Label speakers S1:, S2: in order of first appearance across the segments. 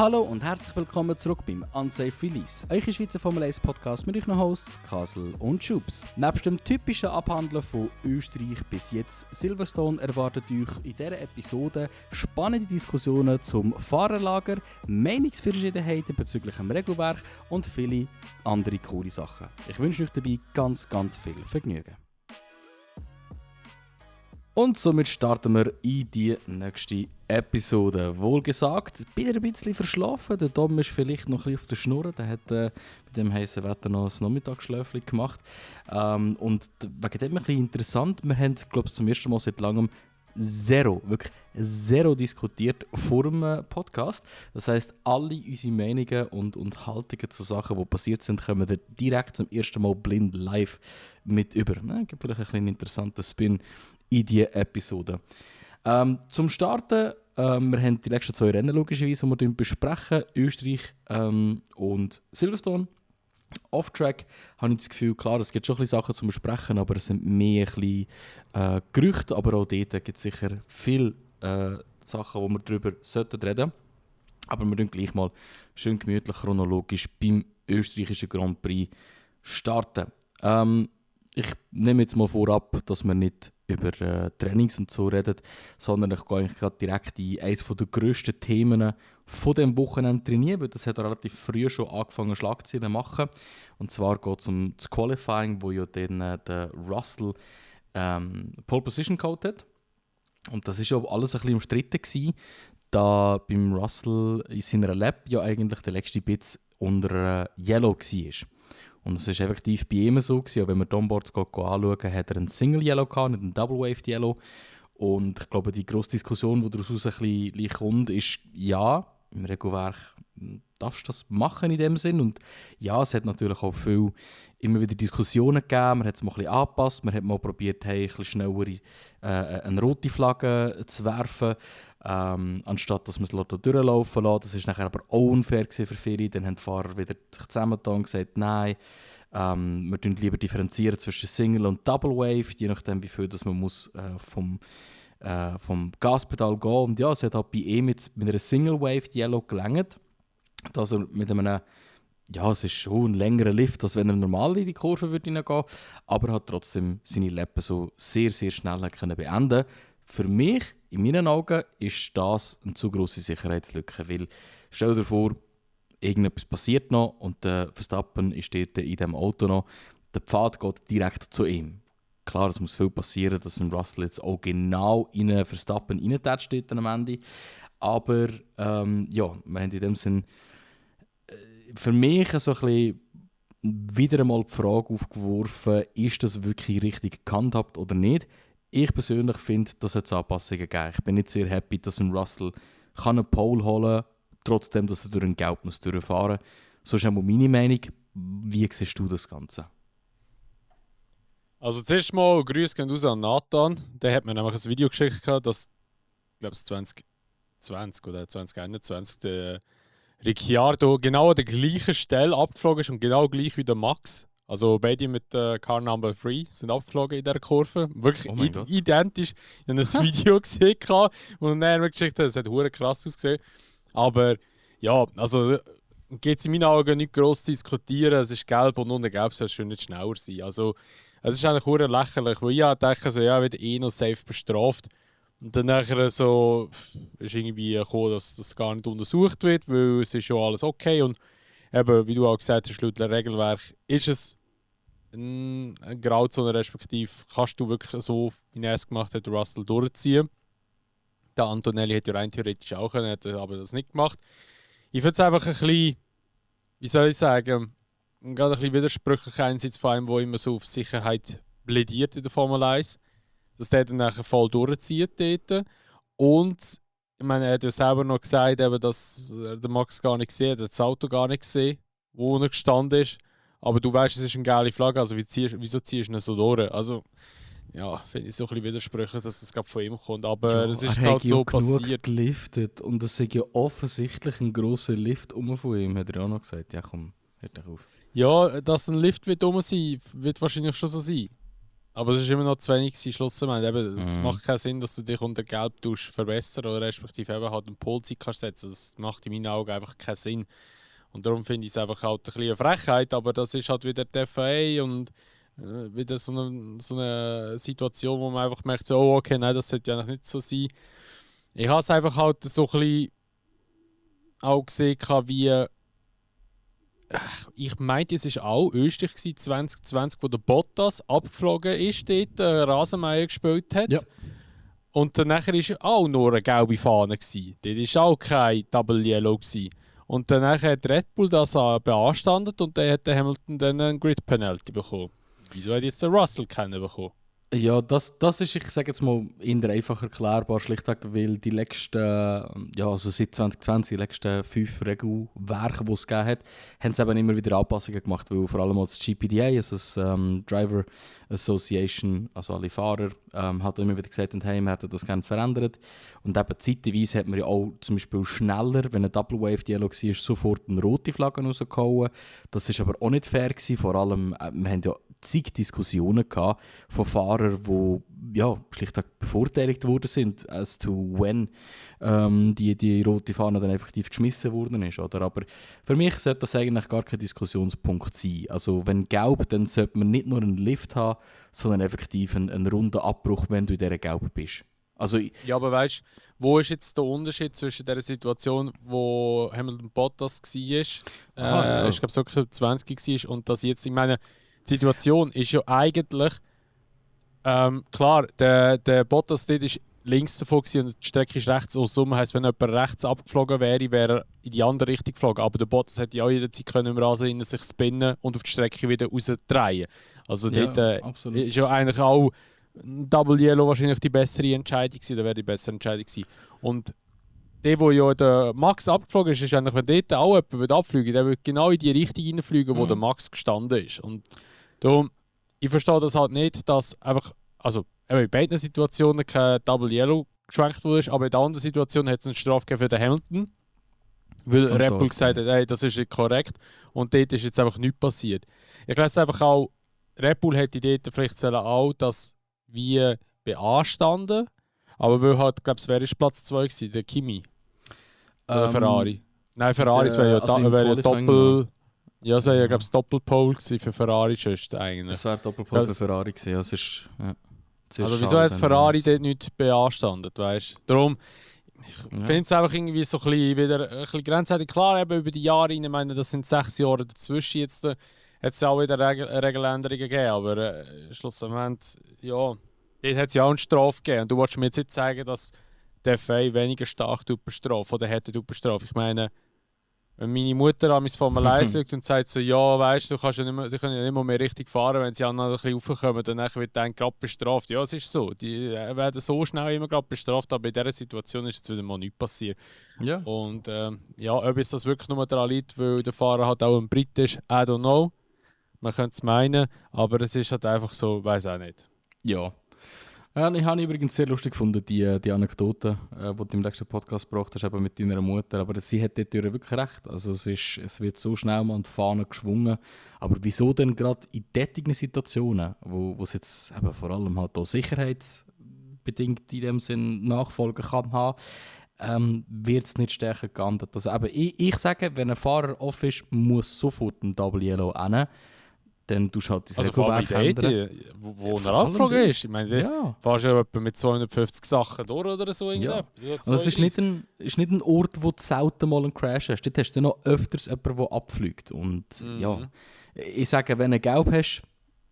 S1: Hallo und herzlich willkommen zurück beim Unsafe Release, euer Schweizer Formel 1 Podcast mit euren Hosts Kasel und Schubs. Nebst dem typischen Abhandeln von Österreich bis jetzt Silverstone erwartet euch in dieser Episode spannende Diskussionen zum Fahrerlager, Meinungsverschiedenheiten bezüglich dem Regelwerk und viele andere coole Sachen. Ich wünsche euch dabei ganz viel Vergnügen. Und somit starten wir in die nächste Episode. Wohlgesagt, bin ein bisschen verschlafen. Der Dom ist vielleicht noch ein bisschen auf der Schnur. Der hat bei dem heißen Wetter noch ein Nachmittagsschläfchen gemacht. Und wegen dem ein bisschen interessant. Wir haben, glaube ich, zum ersten Mal seit langem wirklich zero diskutiert vor dem Podcast. Das heisst, alle unsere Meinungen und Haltungen zu Sachen, die passiert sind, kommen wir direkt zum ersten Mal blind live mit über. Gibt vielleicht ein bisschen einen interessanten Spin in diese Episode. Zum Starten, wir haben die letzten 2 Rennen logischerweise, die wir besprechen, Österreich und Silverstone. Off-Track habe ich das Gefühl, klar, es gibt schon ein bisschen Sachen zu besprechen, aber es sind mehr ein bisschen, Gerüchte, aber auch dort gibt es sicher viele Sachen, wo wir darüber reden sollten. Aber wir starten gleich mal schön gemütlich chronologisch beim österreichischen Grand Prix starten. Ich nehme jetzt mal vorab, dass wir nicht über Trainings und so reden, sondern ich gehe eigentlich gerade direkt in eines der grössten Themen von diesem Wochenende trainieren, weil das hat relativ früh schon angefangen Schlagzeilen zu machen. Und zwar geht es um das Qualifying, wo ja dann der Russell Pole Position geholt hat. Und das war ja alles ein bisschen umstritten gewesen, da beim Russell in seiner Lap ja eigentlich der letzte Bit unter Yellow war. Und es war effektiv bei ihm so gewesen, wenn wir die Onboards anschauen, hat er einen Single Yellow gehabt, nicht einen Double Waved Yellow. Und ich glaube, die grosse Diskussion, die daraus ein bisschen kommt, ist, ja, im Regelwerk darfst du das machen in dem Sinn. Und ja, es hat natürlich auch immer wieder Diskussionen gegeben, man hat es mal ein bisschen angepasst, man hat mal probiert, hey, ein bisschen schneller eine rote Flagge zu werfen, anstatt dass man es durchlaufen lässt. Das war nachher aber auch unfair für viele. Dann haben die Fahrer wieder sich zusammengetan und gesagt, nein, wir tun lieber differenzieren zwischen Single und Double Wave, je nachdem wie viel dass man muss, vom Gaspedal gehen. Und ja, es hat halt bei ihm jetzt mit einer Single Wave Yellow gelangt, dass er mit einem, ja, es ist schon ein längerer Lift, als wenn er normal in die Kurve würde hineingehen, aber er hat trotzdem seine Lappen so sehr schnell beenden können. Für mich, in meinen Augen, ist das eine zu grosse Sicherheitslücke, weil, stell dir vor, irgendetwas passiert noch und der Verstappen ist dort in diesem Auto noch, der Pfad geht direkt zu ihm. Klar, es muss viel passieren, dass ein Russell jetzt auch genau in einen Verstappen reintatscht am Ende. Aber ja, wir haben in dem Sinn für mich so ein bisschen wieder einmal die Frage aufgeworfen, ist das wirklich richtig gehandhabt oder nicht? Ich persönlich finde, dass es Anpassungen gibt. Ich bin nicht sehr happy, dass ein Russell eine Pole holen kann, trotzdem, dass er durch ein Gelb durchfahren muss. So ist auch meine Meinung. Wie siehst du das Ganze?
S2: Also zuerst mal Grüße gehen raus an Nathan. Der hat mir nämlich ein Video geschickt, dass, ich glaube 2020 oder 2021, der Ricciardo genau an der gleichen Stelle abgeflogen ist und genau gleich wie der Max. Also beide mit Car Number 3 sind abgeflogen in dieser Kurve. Wirklich identisch. Ich habe ein Video gesehen und er hat mir geschickt, es hat verdammt krass ausgesehen. Aber ja, also geht es in meinen Augen nicht gross zu diskutieren. Es ist gelb und unten gelb soll es schon nicht schneller sein. Also es ist eigentlich verdammt lächerlich, weil ich denke, so, ja, wird noch safe bestraft. Und dann nachher so ist irgendwie gekommen, dass das gar nicht untersucht wird, weil es ist schon alles okay. Und eben, wie du auch gesagt hast, laut dem Regelwerk ist es eine Grauzone, respektive kannst du wirklich so, wie er es gemacht hat, Russell durchziehen. Der Antonelli hätte ja rein theoretisch auch können, hat aber das nicht gemacht. Ich finde es einfach ein bisschen, wie soll ich sagen, gerade ein bisschen widersprüchlich einerseits von einem, der immer so auf Sicherheit plädiert in der Formel 1, dass der dann nachher voll durchzieht dort. Und ich meine, er hat ja selber noch gesagt, eben, dass der Max gar nicht gesehen hat, er hat das Auto gar nicht gesehen, wo er gestanden ist. Aber du weißt, es ist eine geile Flagge, also wieso ziehst du ihn so durch? Also, ja, finde ich so ein bisschen widersprüchlich, dass es gerade von ihm kommt. Aber
S1: Ja,
S2: es ist halt so passiert.
S1: Geliftet und es ist ja offensichtlich ein grosser Lift von ihm, hat er auch noch gesagt. Ja komm, hört doch auf.
S2: Ja, dass ein Lift wird rum sein, wird wahrscheinlich schon so sein. Aber es ist immer noch zu wenig schlussendlich. Eben, es macht keinen Sinn, dass du dich unter Gelb verbessern oder respektive eben halt eine Polzeit kannst setzen. Das macht in meinen Augen einfach keinen Sinn. Und darum finde ich es einfach halt ein bisschen eine Frechheit, aber das ist halt wieder die FIA und wieder so eine Situation, wo man einfach merkt, so, oh, okay, nein, das sollte ja eigentlich nicht so sein. Ich habe es einfach halt so ein bisschen auch gesehen, wie ich meinte, es war auch Österreich 2020, wo der Bottas abgeflogen ist, dort Rasenmäher gespielt hat.
S1: Ja.
S2: Und dann war auch nur eine gelbe Fahne. Dort war auch kein Double Yellow. Und dann hat Red Bull das beanstandet und dann hat der Hamilton dann eine Grid Penalty bekommen. Wieso hat jetzt der Russell keine bekommen?
S1: Ja, das ist, ich sage jetzt mal, eher einfach erklärbar, schlichtweg, weil die letzten, also seit 2020, die letzten 5 Regelwerke, die es gegeben hat, haben sie eben immer wieder Anpassungen gemacht, weil vor allem auch das GPDA, also das Driver Association, also alle Fahrer, hat immer wieder gesagt, hey, wir hätten das gerne verändert. Und eben zeitweise hat man ja auch zum Beispiel schneller, wenn ein Double Wave Yellow war, sofort eine rote Flagge rausgehauen. Das war aber auch nicht fair gewesen, vor allem, wir haben ja zig Diskussionen gehabt von Fahrern, die schlichtweg bevorteiligt worden sind, as to when die rote Fahne dann effektiv geschmissen worden ist. Oder? Aber für mich sollte das eigentlich gar kein Diskussionspunkt sein. Also wenn gelb, dann sollte man nicht nur einen Lift haben, sondern effektiv einen runden Abbruch, wenn du in dieser Gelb bist. Also,
S2: ja, aber weißt du, wo ist jetzt der Unterschied zwischen der Situation, wo Hamilton Bottas war, ich glaube so 20 war, und das jetzt, ich meine, die Situation ist ja eigentlich, klar, der Bottas dort ist links davon und die Strecke ist rechts außen. Heisst, wenn jemand rechts abgeflogen wäre, wäre er in die andere Richtung geflogen. Aber der Bottas hätte ja auch jederzeit können im Rasen sich spinnen und auf die Strecke wieder rausdrehen. Also dort ist ja eigentlich auch Double Yellow wahrscheinlich die bessere Entscheidung gewesen, oder wäre die bessere Entscheidung gewesen. Und der, wo ja der Max abgeflogen ist, ist eigentlich, wenn dort auch jemand abfliegen, der würde genau in die Richtung reinfliegen, wo der Max gestanden ist. Und darum, ich verstehe das halt nicht, dass einfach, also in beiden Situationen kein Double Yellow geschwenkt wurde, aber in der anderen Situation hat es eine Strafe gegeben für den Hamilton, weil Red Bull gesagt hat, hey, das ist nicht korrekt, und dort ist jetzt einfach nichts passiert. Ich glaube einfach auch, Red Bull hätte dort vielleicht auch das wie beanstanden, aber weil halt, glaube ich, wer ist Platz 2 gewesen? Der Kimi? Oder Ferrari? Nein, Ferrari wäre ja, Doppel... Ja, es wäre ja, glaube ich, Doppelpole für Ferrari sonst eigentlich.
S1: Es wäre Doppelpole für Ferrari gewesen, es ist... Ja.
S2: Also wieso hat Ferrari dort nicht beanstandet, weißt du? Darum, ich finde es einfach irgendwie so wieder ein bisschen grenzwertig. Klar, eben über die Jahre, ich meine, das sind 6 Jahre dazwischen, jetzt hat es auch wieder Regeländerungen gegeben, aber schlussendlich, ja, dort hat es ja auch eine Strafe gegeben. Und du wolltest mir jetzt nicht sagen, dass der FA weniger stark bestraft oder hätte bestraft. Ich meine, wenn meine Mutter an mein Formel schaut und sagt so, ja, weißt du, die können ja nicht mehr richtig fahren, wenn sie an ein bisschen raufkommen, dann wird dann gerade bestraft. Ja, es ist so. Die werden so schnell immer gerade bestraft, aber in dieser Situation ist jetzt wieder mal nichts passiert.
S1: Ja.
S2: Und ob es das wirklich nur daran liegt, weil der Fahrer halt auch ein Brit ist, I don't know. Man könnte es meinen, aber es ist halt einfach so, weiß auch nicht.
S1: Ja. Ich habe übrigens sehr lustig gefunden, die Anekdote, die du im letzten Podcast gebracht hast, eben mit deiner Mutter. Aber sie hat dort wirklich recht. Also es wird so schnell mal an die Fahne geschwungen. Aber wieso denn gerade in solchen Situationen, wo es jetzt eben vor allem halt auch sicherheitsbedingt in dem Sinn Nachfolgen kann haben, wird es nicht stärker geahndet. Also eben, ich sage, wenn ein Fahrer off ist, muss sofort ein Double Yellow rein. Dann tust du halt das
S2: Regelwerk ändern. Wo er abgeflogen ist. Ich meine, fährst du ja mit 250 Sachen durch oder so.
S1: Ja. Also es ist nicht ein Ort, wo du selten mal einen Crash hast. Dort hast du noch öfters jemanden, der abfliegt. Und ja, ich sage, wenn du Gelb hast,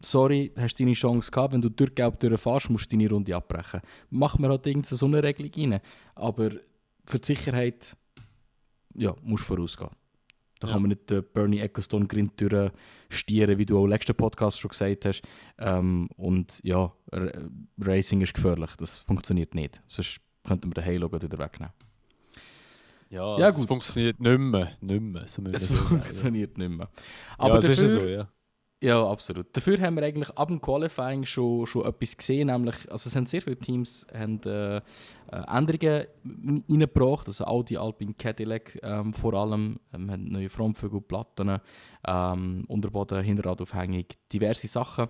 S1: sorry, hast du deine Chance gehabt. Wenn du durch Gelb durchfährst, musst du deine Runde abbrechen. Mach mir halt irgendeine so eine Regelung rein. Aber für die Sicherheit musst du vorausgehen. Da kann man nicht Bernie Ecclestone-Grind durchstieren, wie du auch im letzten Podcast schon gesagt hast. Und ja, Racing ist gefährlich. Das funktioniert nicht. Sonst könnten wir den Halo wieder wegnehmen.
S2: Ja, gut. Es funktioniert nicht mehr.
S1: Es funktioniert nicht mehr.
S2: Aber ja, das ist so, ja.
S1: Ja, absolut. Dafür haben wir eigentlich ab dem Qualifying schon etwas gesehen, nämlich, also es haben sehr viele Teams Änderungen reingebracht, also Audi, Alpine, Cadillac vor allem, haben neue Frontflügel, Platten, Unterboden, Hinterradaufhängung, diverse Sachen.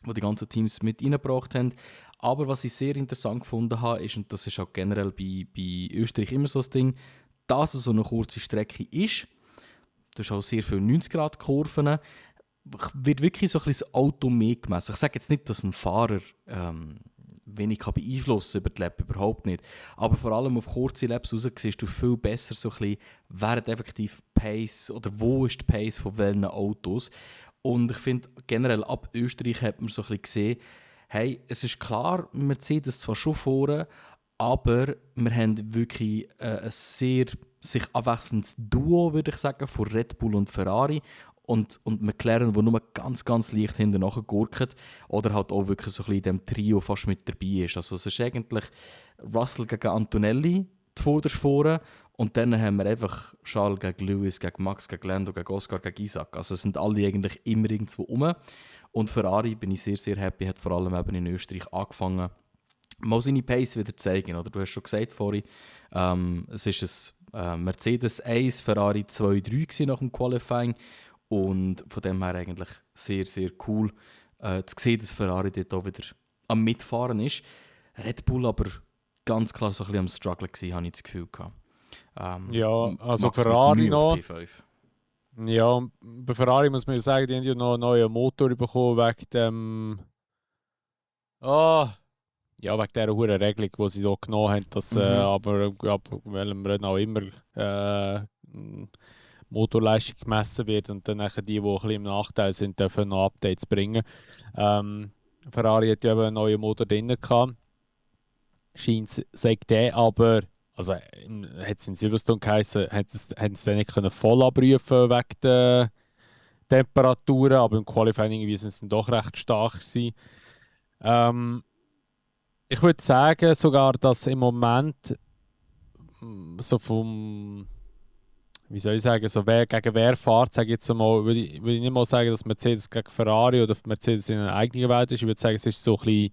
S1: die ganzen Teams mit reingebracht haben. Aber was ich sehr interessant gefunden habe, ist, und das ist auch generell bei Österreich immer so das Ding, dass es so eine kurze Strecke ist. Du hast auch sehr viele 90-Grad-Kurven. Wird wirklich so ein bisschen das Auto mehr gemessen. Ich sage jetzt nicht, dass ein Fahrer wenig beeinflussen kann über die Lap, überhaupt nicht. Aber vor allem auf kurze Laps raus siehst du viel besser so ein bisschen, wer effektiv Pace oder wo ist die Pace von welchen Autos. Und ich finde, generell ab Österreich hat man so ein bisschen gesehen, hey, es ist klar, Mercedes zwar schon vorne, aber wir haben wirklich ein sehr sich abwechselndes Duo, würde ich sagen, von Red Bull und Ferrari. Und McLaren, der nur ganz, ganz leicht hinten nachgurkt oder halt auch wirklich so ein bisschen in diesem Trio fast mit dabei ist. Also es ist eigentlich Russell gegen Antonelli zuvorderst vorne und dann haben wir einfach Charles gegen Lewis, gegen Max, gegen Lando, gegen Oscar, gegen Isaac. Also es sind alle eigentlich immer irgendwo rum. Und Ferrari, bin ich sehr, sehr happy, hat vor allem eben in Österreich angefangen, mal seine Pace wieder zu zeigen. Oder? Du hast schon gesagt vorhin, es ist ein Mercedes 1, Ferrari 2, 3 nach dem Qualifying. Und von dem her eigentlich sehr, sehr cool zu sehen, dass Ferrari dort auch wieder am Mitfahren ist. Red Bull aber ganz klar so ein bisschen am Struggle gewesen, habe ich das Gefühl gehabt.
S2: Ja, also
S1: Max
S2: Ferrari
S1: mit Mühe auf
S2: noch.
S1: P5.
S2: Ja, bei Ferrari muss man ja sagen, die haben ja noch einen neuen Motor bekommen wegen dem. Ja, wegen dieser hohen Regelung, die sie hier genommen haben, dass aber ab welchem Rennen auch immer Motorleistung gemessen wird und dann nachher die ein bisschen im Nachteil sind, dürfen noch Updates bringen. Ferrari hat ja eben einen neuen Motor drin gehabt. Scheint, sagt der, aber also hat es in Silverstone geheißen, hätten sie nicht können voll abrufen wegen der Temperaturen, aber im Qualifying irgendwie sind sie doch recht stark gewesen. Ich würde sagen sogar, dass im Moment so vom, wie soll ich sagen, so wer gegen wer fährt, sage ich jetzt mal, würde ich nicht mal sagen, dass Mercedes gegen Ferrari oder Mercedes in einer eigenen Welt ist. Ich würde sagen, es ist so ein bisschen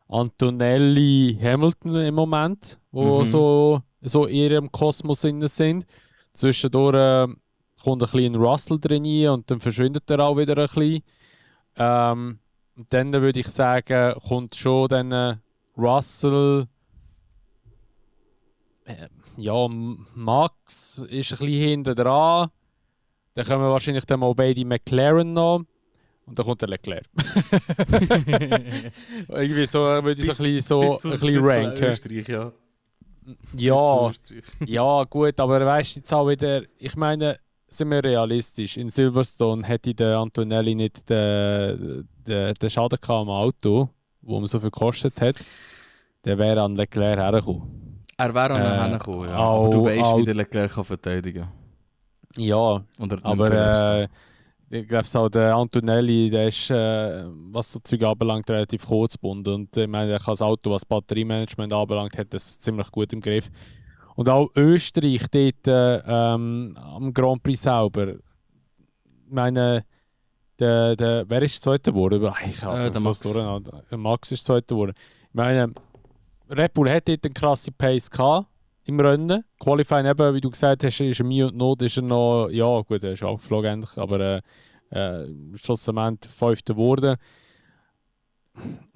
S2: Antonelli, Hamilton im Moment, wo so in ihrem Kosmos sind. Zwischendurch kommt ein bisschen Russell drin und dann verschwindet er auch wieder ein bisschen. Dann würde ich sagen, kommt schon dann Russell. Ja, Max ist ein bisschen hinten dran. Dann kommen wahrscheinlich dann mal beide McLaren noch. Und dann kommt der Leclerc. Irgendwie so würde ich es ein bisschen ranken.
S1: Österreich, ja.
S2: Ja, ja, gut, aber weißt du jetzt auch wieder, ich meine, sind wir realistisch, in Silverstone hätte der Antonelli nicht den Schaden gehabt am Auto, wo ihm so viel gekostet hat, der wäre an Leclerc hergekommen.
S1: Er wäre an ihn hergekommen, ja. Aber du weißt, wie der Leclerc kann verteidigen kann.
S2: Ja, aber ich glaube auch der Antonelli, der ist, was so Zeug anbelangt, relativ kurzgebunden. Und ich meine, das Auto, was Batteriemanagement anbelangt, hat das ziemlich gut im Griff. Und auch Österreich dort am Grand Prix selber. Ich meine, wer ist Zweiter geworden? Ich habe
S1: Max.
S2: Max ist Zweiter geworden. Ich meine, Red Bull hat dort eine krasse Pace gehabt im Rennen. Qualifying eben, wie du gesagt hast, ist er Mühe und Not, ist er noch, ja gut, er ist abgeflogen endlich, aber schlussendlich Fünfter geworden.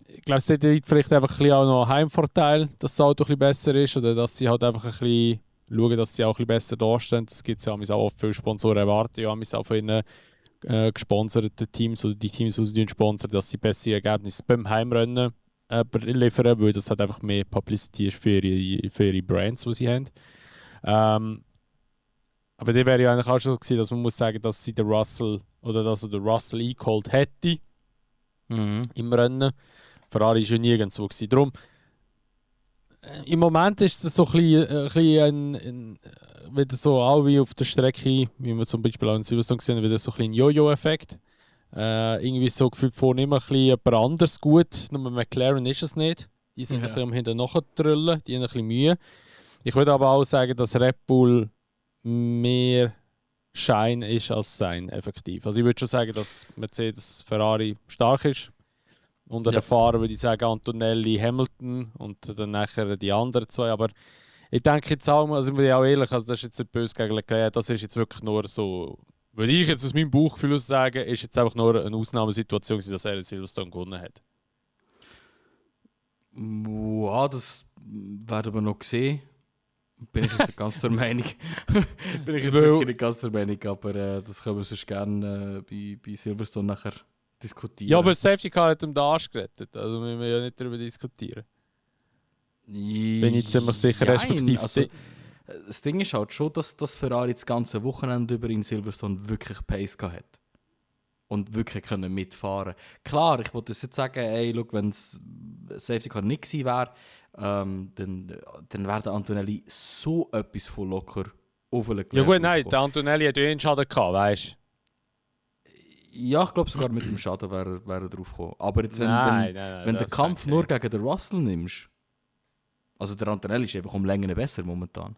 S2: Ich glaube, es liegt vielleicht einfach ein bisschen auch noch ein Heimvorteil, dass das Auto ein bisschen besser ist oder dass sie halt einfach ein bisschen schauen, dass sie auch ein bisschen besser dastehen. Das gibt es ja auch oft, viele Sponsoren erwarten ja auch von ihren gesponserten Teams oder die Teams, die sie sponsern, dass sie bessere Ergebnisse beim Heimrennen liefern, weil das halt einfach mehr Publicity ist für ihre Brands, die sie haben. Aber die wäre ja eigentlich auch schon gewesen, dass man muss sagen, dass sie den Russell oder dass er den Russell eingeholt hätte im Rennen. Ferrari war ja nirgendwo gewesen. Darum, im Moment ist es so ein bisschen wieder so auch wie auf der Strecke, wie wir zum Beispiel auch in Silverstone gesehen haben, wieder so ein bisschen ein Jojo-Effekt. Irgendwie so gefühlt vorne immer ein bisschen jemand anderes gut, nur McLaren ist es nicht. Die sind ein bisschen am hinten nachtrüllen, die haben ein bisschen Mühe. Ich würde aber auch sagen, dass Red Bull mehr Schein ist als sein, effektiv. Also ich würde schon sagen, dass Mercedes Ferrari stark ist. Unter den Fahrern würde ich sagen Antonelli, Hamilton und dann nachher die anderen zwei. Aber ich denke jetzt auch, also ich bin auch ehrlich, also das ist jetzt nicht böse gegen Leclerc, das ist jetzt wirklich nur so Würde ich jetzt aus meinem Bauchgefühl aus sagen, ist jetzt einfach nur eine Ausnahmesituation gewesen, dass er in Silverstone gewonnen hat.
S1: Ja, das werden wir noch sehen. Bin ich jetzt nicht ganz der Meinung. Bin ich jetzt wirklich nicht ganz der Meinung, aber das können wir sonst gerne bei Silverstone nachher diskutieren.
S2: Ja, aber das Safety Car hat ihm den Arsch gerettet. Also wir müssen ja nicht darüber diskutieren. Bin ich ziemlich sicher, respektive.
S1: Also, das Ding ist halt schon, dass das Ferrari das ganze Wochenende über in Silverstone wirklich Pace gehabt hat. Und wirklich können mitfahren. Klar, ich wollte jetzt sagen, ey, schau, wenn es Safety Car nicht gewesen wäre, dann wäre der Antonelli so etwas von locker aufgelegt.
S2: Ja gut, nein, der Antonelli hat ja einen Schaden gehabt, weißt du?
S1: Ja, ich glaube sogar mit dem Schaden wäre er drauf gekommen. Aber jetzt, wenn du den Kampf nur gegen den Russell nimmst, also der Antonelli ist einfach um Längen besser momentan.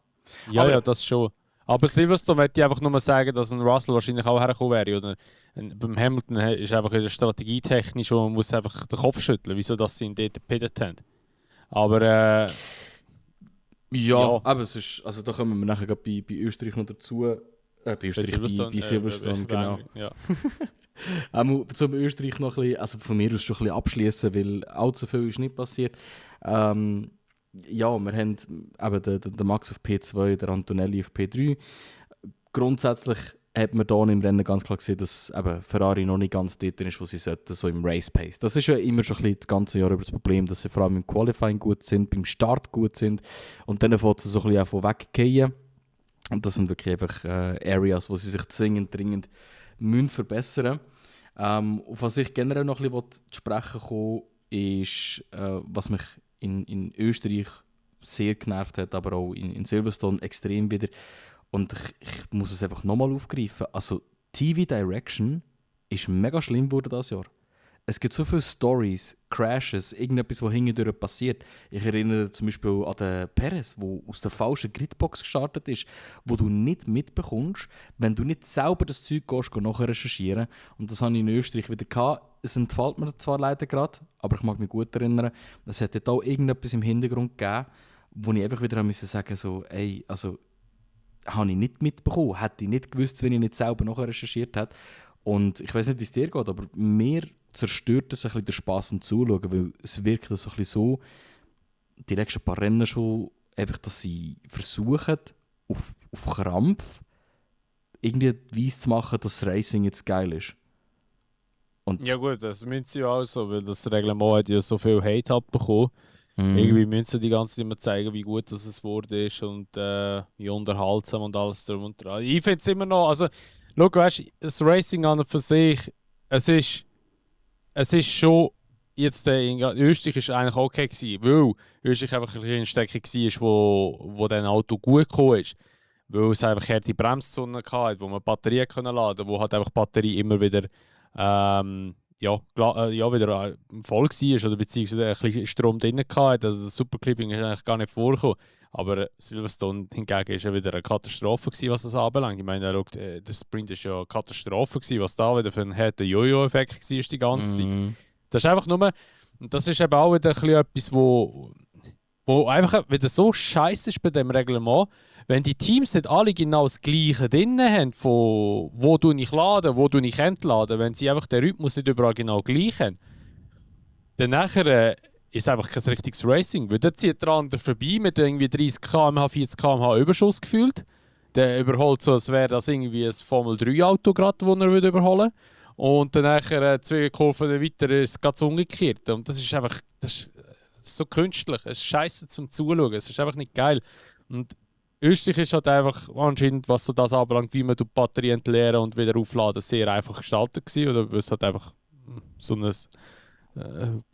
S2: Ja,
S1: aber,
S2: ja, das schon. Aber Silverstone möchte ich einfach nur sagen, dass ein Russell wahrscheinlich auch hergekommen wäre. Oder beim Hamilton ist einfach in der Strategie technisch, wo man muss einfach den Kopf schütteln, wieso dass sie ihn dort gepittet haben. Aber
S1: ja, aber es ist, also da kommen wir nachher bei Österreich noch dazu. Bei Silverstone, genau.
S2: Ja.
S1: Zum Österreich noch ein bisschen, also von mir aus schon ein bisschen abschließen, weil allzu viel ist nicht passiert. Ja, wir haben eben den Max auf P2, der Antonelli auf P3. Grundsätzlich hat man hier im Rennen ganz klar gesehen, dass eben Ferrari noch nicht ganz dort ist, wo sie sollten, so im Race Pace. Das ist ja immer schon ein bisschen das ganze Jahr über das Problem, dass sie vor allem im Qualifying gut sind, beim Start gut sind und dann fängt es so ein bisschen von weggehen. Und das sind wirklich einfach Areas, wo sie sich zwingend, dringend müssen verbessern. Auf was ich generell noch ein bisschen zu sprechen komme, ist, was mich in Österreich sehr genervt hat, aber auch in Silverstone extrem wieder. Und ich muss es einfach nochmal aufgreifen. Also TV Direction ist mega schlimm geworden dieses Jahr. Es gibt so viele Stories, Crashes, irgendetwas, was hintendurch passiert. Ich erinnere zum Beispiel an den Perez, der aus der falschen Gridbox gestartet ist, wo du nicht mitbekommst, wenn du nicht selber das Zeug gehst, nachher recherchieren. Und das habe ich in Österreich wieder gehabt. Es entfällt mir zwar leider gerade, aber ich mag mich gut erinnern, es hat dort auch irgendetwas im Hintergrund gegeben, wo ich einfach wieder sagen so, ey, also habe ich nicht mitbekommen, hätte ich nicht gewusst, wenn ich nicht selber nachher recherchiert hätte. Und ich weiß nicht, wie es dir geht, aber mir zerstört es ein bisschen den Spass am Zuschauen, weil es wirkt so ein bisschen so, die letzten paar Rennen schon, einfach, dass sie versuchen, auf Krampf irgendwie weiss zu machen, dass das Racing jetzt geil ist. Und
S2: ja gut, das müssen sie ja auch so, weil das Reglement hat ja so viel Hate abbekommen. Irgendwie müssen sie die ganze Zeit immer zeigen, wie gut das es wurde ist und wie unterhaltsam und alles drum und dran. Ich finde es immer noch, also schau, weißt, das Racing an und für sich, es ist schon, jetzt in Österreich ist eigentlich okay gewesen, weil Österreich einfach ein bisschen eine Strecke war, wo dann Auto gut gekommen ist. Weil es einfach harte Bremszone hatte, wo man Batterien laden konnte, wo halt einfach die Batterie immer wieder wieder voll war oder beziehungsweise ein bisschen Strom drin hatte. Also das Superclipping ist eigentlich gar nicht vorgekommen. Aber Silverstone hingegen war ja wieder eine Katastrophe gewesen, was das anbelangt. Ich meine, der Sprint war ja eine Katastrophe gewesen, was da wieder für einen harten Jojo-Effekt war die ganze Zeit. Das ist einfach nur, das ist eben auch wieder etwas, wo einfach wieder so scheiße ist bei dem Reglement. Wenn die Teams nicht alle genau das Gleiche drin haben, von wo du nicht laden, wo du nicht entladen, wenn sie einfach den Rhythmus nicht überall genau gleich haben, dann nachher ist einfach kein richtiges Racing. Weil dann zieht der andere vorbei mit irgendwie 30 km/h, 40 km/h Überschuss gefühlt. Der überholt so, als wäre das irgendwie ein Formel-3-Auto gerade, das er überholen will. Und dann nachher 2 Kurven weiter ist es ganz umgekehrt. Und das ist einfach das ist so künstlich. Es ist scheiße zum Zuschauen. Es ist einfach nicht geil. Und Österreich ist halt einfach anscheinend, was so das anbelangt, wie man die Batterie entleeren und wieder aufladen, sehr einfach gestaltet gewesen. Oder weil es halt einfach so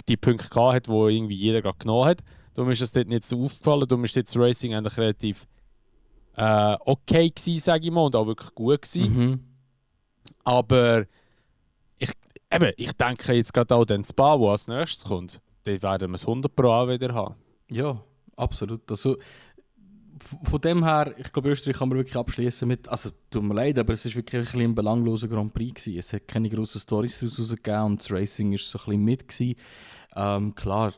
S2: die Punkte gehabt hat, die irgendwie jeder gerade genommen hat. Darum ist es dort nicht so aufgefallen. Darum ist das Racing eigentlich relativ okay gewesen, sage ich mal, und auch wirklich gut gewesen. Aber ich denke jetzt gerade auch den Spa, der als nächstes kommt. Dort werden wir es 100 Pro auch wieder haben.
S1: Ja, absolut. Also, von dem her, ich glaube, Österreich kann man wirklich abschließen mit, also tut mir leid, aber es war wirklich ein belangloser Grand Prix gewesen. Es hat keine grossen Storys daraus rausgegeben und das Racing war so ein bisschen mit gewesen. Klar,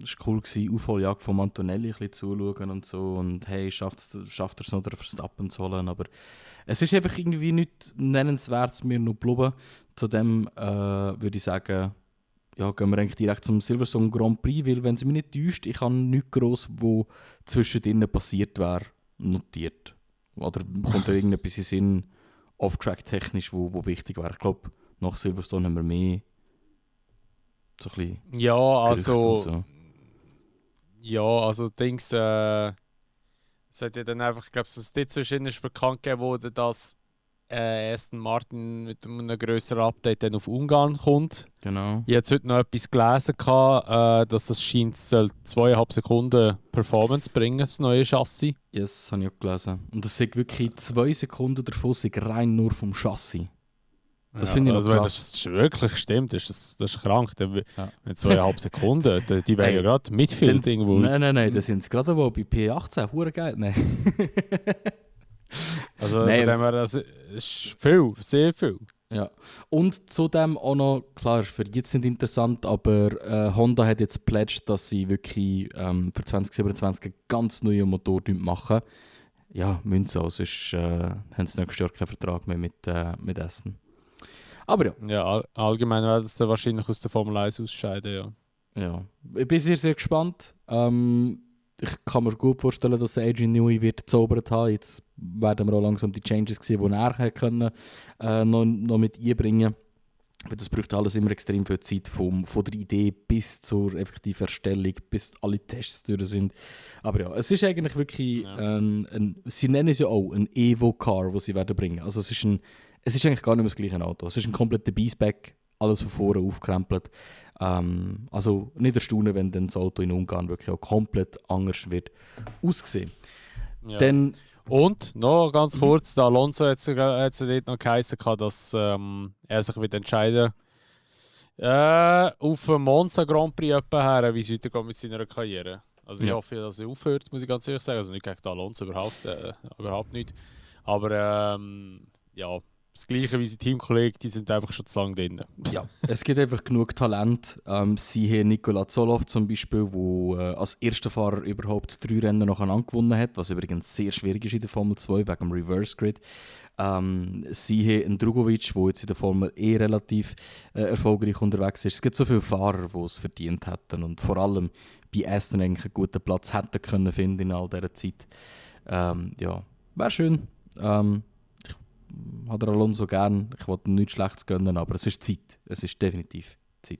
S1: es war cool gewesen, Aufholjagd von Antonelli ein bisschen zuschauen und so. Und hey, schafft er es noch, den Verstappen zu holen. Aber es ist einfach irgendwie nichts Nennenswertes mir noch geblieben. Zudem würde ich sagen, ja, gehen wir eigentlich direkt zum Silverstone Grand Prix, weil, wenn es mich nicht täuscht, ich habe nichts gross, wo zwischendrin passiert wäre, notiert. Oder kommt da irgendetwas in den Sinn, off-track technisch, wo wichtig wäre? Ich glaube, nach Silverstone haben wir mehr so ein bisschen
S2: Ja,
S1: Gerüchte und
S2: also,
S1: so.
S2: ja, also Dings, es hat ja dann einfach, ich glaube, es ist dazwischen ist bekannt gegeben worden, dass Aston Martin mit einem grösseren Update dann auf Ungarn kommt.
S1: Genau.
S2: Ich habe jetzt heute noch etwas gelesen, dass das scheint, soll 2,5 Sekunden Performance bringen, das neue Chassis.
S1: Yes, habe ich auch gelesen. Und das sind wirklich 2 Sekunden davon sind rein nur vom Chassis. Das finde ich noch
S2: also wenn
S1: krass.
S2: das wirklich stimmt, das ist krank. Dann,
S1: Ja.
S2: mit 2,5 Sekunden, die wären ja gerade Midfield irgendwo.
S1: Nein, das sind gerade wo bei P18. Hure geil. Nein.
S2: Also
S1: Nein,
S2: von dem her, das ist viel, sehr viel.
S1: Ja. Und zudem auch noch, klar, für jetzt nicht interessant, aber Honda hat jetzt pledged, dass sie wirklich für 2027 einen ganz neuen Motor machen. Ja, müssen sie auch, sonst haben sie nächstes Jahr keinen Vertrag mehr mit Aston. Aber ja.
S2: Ja, allgemein werden sie dann wahrscheinlich aus der Formel 1 ausscheiden, ja.
S1: Ja, ich bin sehr, sehr gespannt. Ich kann mir gut vorstellen, dass Adrian Newey wird gezaubert haben. Jetzt werden wir auch langsam die Changes sehen, die er hätte können, noch mit einbringen. Weil das braucht alles immer extrem viel Zeit, von der Idee bis zur effektiven Erstellung, bis alle Tests durch sind. Aber ja, es ist eigentlich wirklich, sie nennen es ja auch ein Evo-Car, das sie werden bringen. Also es ist eigentlich gar nicht mehr das gleiche Auto. Es ist ein kompletter Beastback, alles von vorne aufgekrempelt. Also nicht erstaunen, wenn dann das Auto in Ungarn wirklich auch komplett anders wird aussehen.
S2: Ja.
S1: Dann,
S2: Und noch ganz kurz, der Alonso hat es dort noch geheißen, dass er sich wird entscheiden auf einen Monza Grand Prix her, wie es weitergeht mit seiner Karriere. Also ich
S1: Ja.
S2: hoffe, dass er aufhört, muss ich ganz ehrlich sagen. Also nicht gegen den Alonso, überhaupt nicht. Aber ja, das Gleiche wie sein Teamkollege, die sind einfach schon zu lange drin.
S1: ja, es gibt einfach genug Talent. Sie haben Nikola Zolov zum Beispiel, der als erster Fahrer überhaupt 3 Rennen nacheinander gewonnen hat, was übrigens sehr schwierig ist in der Formel 2 wegen dem Reverse Grid. Sie haben einen Drugovic, der jetzt in der Formel E relativ erfolgreich unterwegs ist. Es gibt so viele Fahrer, die es verdient hätten und vor allem bei Aston eigentlich einen guten Platz hätten können finden in all dieser Zeit. Ja, wäre schön. Hat der Alonso gern. Ich wollte ihm nichts Schlechtes gönnen, aber es ist Zeit. Es ist definitiv Zeit.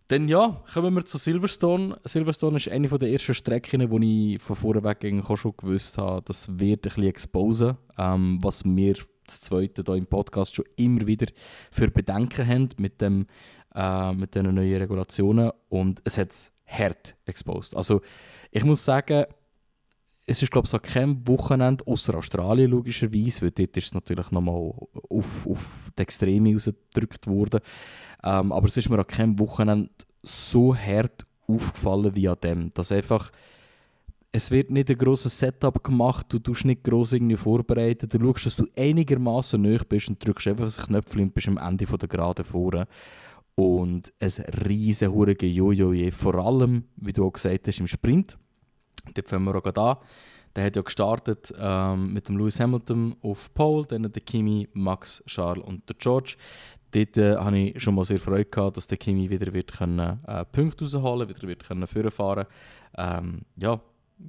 S1: Dann ja, kommen wir zu Silverstone. Silverstone ist eine der ersten Strecken, wo ich von vornherein eigentlich auch schon gewusst habe, das wird ein bisschen exposen, was wir das Zweite hier im Podcast schon immer wieder für Bedenken haben mit diesen neuen Regulationen. Und es hat es hart exposed. Also ich muss sagen, es ist, glaube ich, an keinem Wochenende, außer Australien logischerweise, weil dort ist es natürlich nochmal auf die Extreme rausgedrückt worden. Aber es ist mir an keinem Wochenende so hart aufgefallen wie an dem. Dass einfach, es wird nicht ein grosses Setup gemacht, du tust nicht gross irgendwie vorbereitet, du schaust, dass du einigermaßen nahe bist und drückst einfach ein Knöpfchen und bist am Ende von der Gerade vorne. Und ein riesen hurige Jojo, vor allem, wie du auch gesagt hast, im Sprint. Dort fangen wir auch gerade an. Der hat ja gestartet mit dem Lewis Hamilton auf Pole, dann der Kimi, Max, Charles und der George. Dort habe ich schon mal sehr Freude gehabt, dass der Kimi wieder wird können, Punkte rausholen wieder wird können vorfahren. Ja,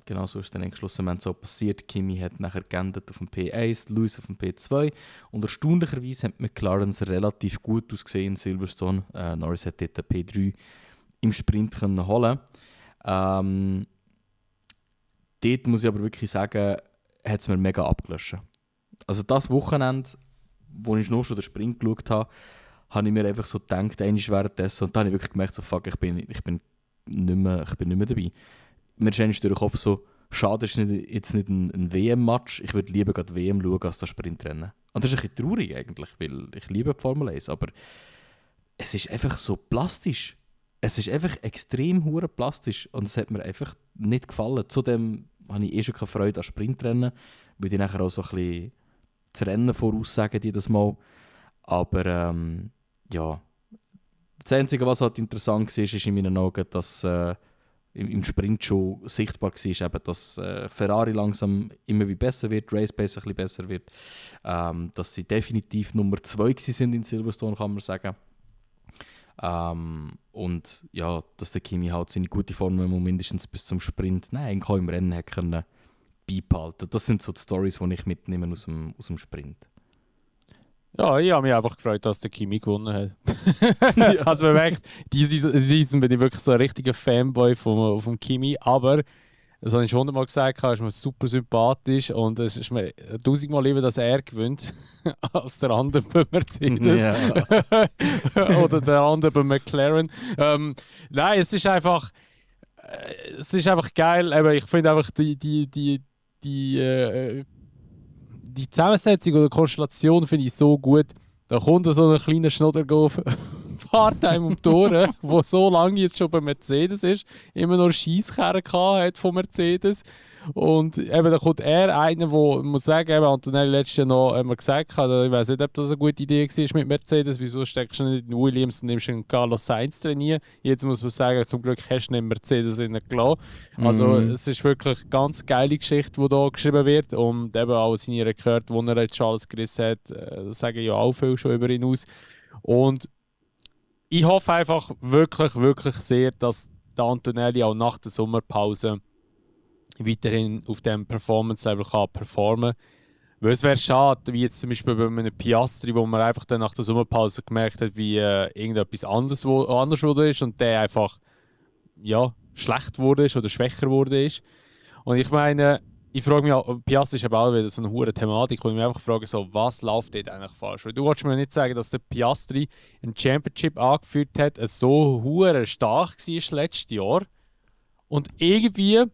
S1: genau so ist dann schlussendlich so passiert. Kimi hat nachher geändert auf dem P1, Lewis auf dem P2 und erstaunlicherweise hat McLaren relativ gut ausgesehen in Silverstone. Norris hat dort den P3 im Sprint können holen. Dort muss ich aber wirklich sagen, hat es mir mega abgelöscht. Also das Wochenende, wo ich noch schon den Sprint geschaut habe, habe ich mir einfach so gedacht, einmal währenddessen, und dann habe ich wirklich gemerkt, so, fuck, ich bin nicht mehr dabei. Mir ist eigentlich durch den Kopf so, schade, es ist jetzt nicht ein WM-Match, ich würde lieber gerade WM schauen als das Sprintrennen. Und das ist ein bisschen traurig eigentlich, weil ich liebe die Formel 1, aber es ist einfach so plastisch. Es ist einfach extrem hure plastisch und es hat mir einfach nicht gefallen. Zudem habe ich schon keine Freude an Sprintrennen, weil die nachher auch so ein bisschen das Rennen voraussagen jedes Mal. Aber ja, Das Einzige, was halt interessant war, ist in meinen Augen, dass im Sprint schon sichtbar war, eben, dass Ferrari langsam immer wie besser wird, Race Pace ein bisschen besser wird, dass sie definitiv Nummer 2 sind in Silverstone, kann man sagen. Und ja, dass der Kimi halt seine gute Form mindestens bis zum Sprint, nein, auch im Rennen hat können beibehalten. Das sind so die Storys, die ich mitnehme aus dem Sprint.
S2: Ja, ich habe mich einfach gefreut, dass der Kimi gewonnen hat. Also man merkt, diese Season bin ich wirklich so ein richtiger Fanboy vom Kimi, aber das habe ich schon einmal gesagt, er ist mir super sympathisch und es ist mir 1000-mal lieber, dass er gewinnt, als der andere bei Mercedes. Yeah. Oder der andere bei McLaren. Nein, es ist einfach geil. Aber ich finde einfach die Zusammensetzung oder Konstellation finde ich so gut. Da kommt so ein kleiner Schnoddergolf Part-Time um die Ohren, der so lange jetzt schon bei Mercedes ist, immer noch Scheisskerren hat von Mercedes. Und eben, da kommt einer, der, ich muss sagen, eben, Antonelli letztes Jahr noch gesagt hat, ich weiß nicht, ob das eine gute Idee war mit Mercedes, wieso steckst du nicht in Williams und nimmst einen Carlos Sainz trainieren. Jetzt muss man sagen, zum Glück hast du nicht Mercedes gelassen. Also es ist wirklich eine ganz geile Geschichte, die hier geschrieben wird und eben auch seine Rekorde, die er jetzt schon alles gerissen hat, das sagen ja auch viel schon über ihn aus. Und ich hoffe einfach wirklich, wirklich sehr, dass der Antonelli auch nach der Sommerpause weiterhin auf diesem Performance-Level performen kann. Weil es wäre schade, wie jetzt zum Beispiel bei einem Piastri, wo man einfach dann nach der Sommerpause gemerkt hat, wie irgendetwas anders wurde ist und der einfach schlecht wurde oder schwächer wurde. Und ich meine, ich frage mich auch, Piastri ist aber auch wieder so eine hohe Thematik, wo ich mich einfach frage, so, was läuft dort eigentlich falsch? Weil du wolltest mir nicht sagen, dass der Piastri ein Championship angeführt hat, so hure stark war letztes Jahr und irgendwie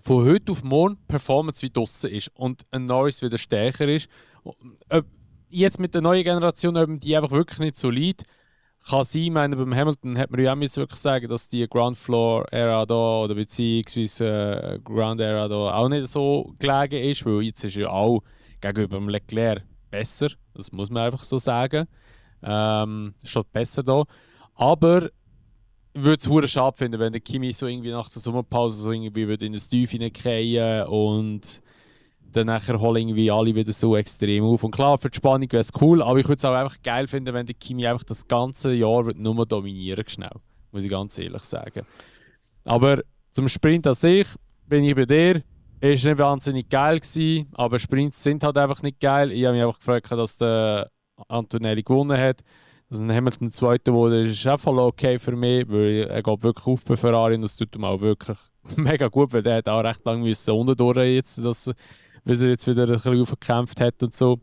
S2: von heute auf morgen Performance wie draussen ist und ein Norris wieder stärker ist. Jetzt mit der neuen Generation, ob die einfach wirklich nicht so leid kann sein. Ich meine, beim Hamilton hat man ja auch wirklich sagen, dass die Ground Floor Ära da oder beziehungsweise Ground Ära da auch nicht so gelegen ist, weil jetzt ist ja auch gegenüber dem Leclerc besser. Das muss man einfach so sagen. Schon besser da. Aber ich würde es hure schade finden, wenn der Kimi so irgendwie nach der Sommerpause so irgendwie in das Tief hineingehen und dann nachher holen irgendwie alle wieder so extrem auf. Und klar, für die Spannung wäre es cool, aber ich würde es auch einfach geil finden, wenn der Kimi einfach das ganze Jahr nur dominieren schnell. Muss ich ganz ehrlich sagen. Aber zum Sprint an sich bin ich bei dir. Es war nicht wahnsinnig geil gewesen, aber Sprints sind halt einfach nicht geil. Ich habe mich einfach gefreut, dass der Antonelli gewonnen hat. Dass ein Hamilton Zweiter wurde, ist auch voll okay für mich, weil er geht wirklich auf bei Ferrari und das tut ihm auch wirklich mega gut, weil der hat auch recht lange unten durch jetzt, bis er jetzt wieder ein bisschen aufgekämpft hat und so.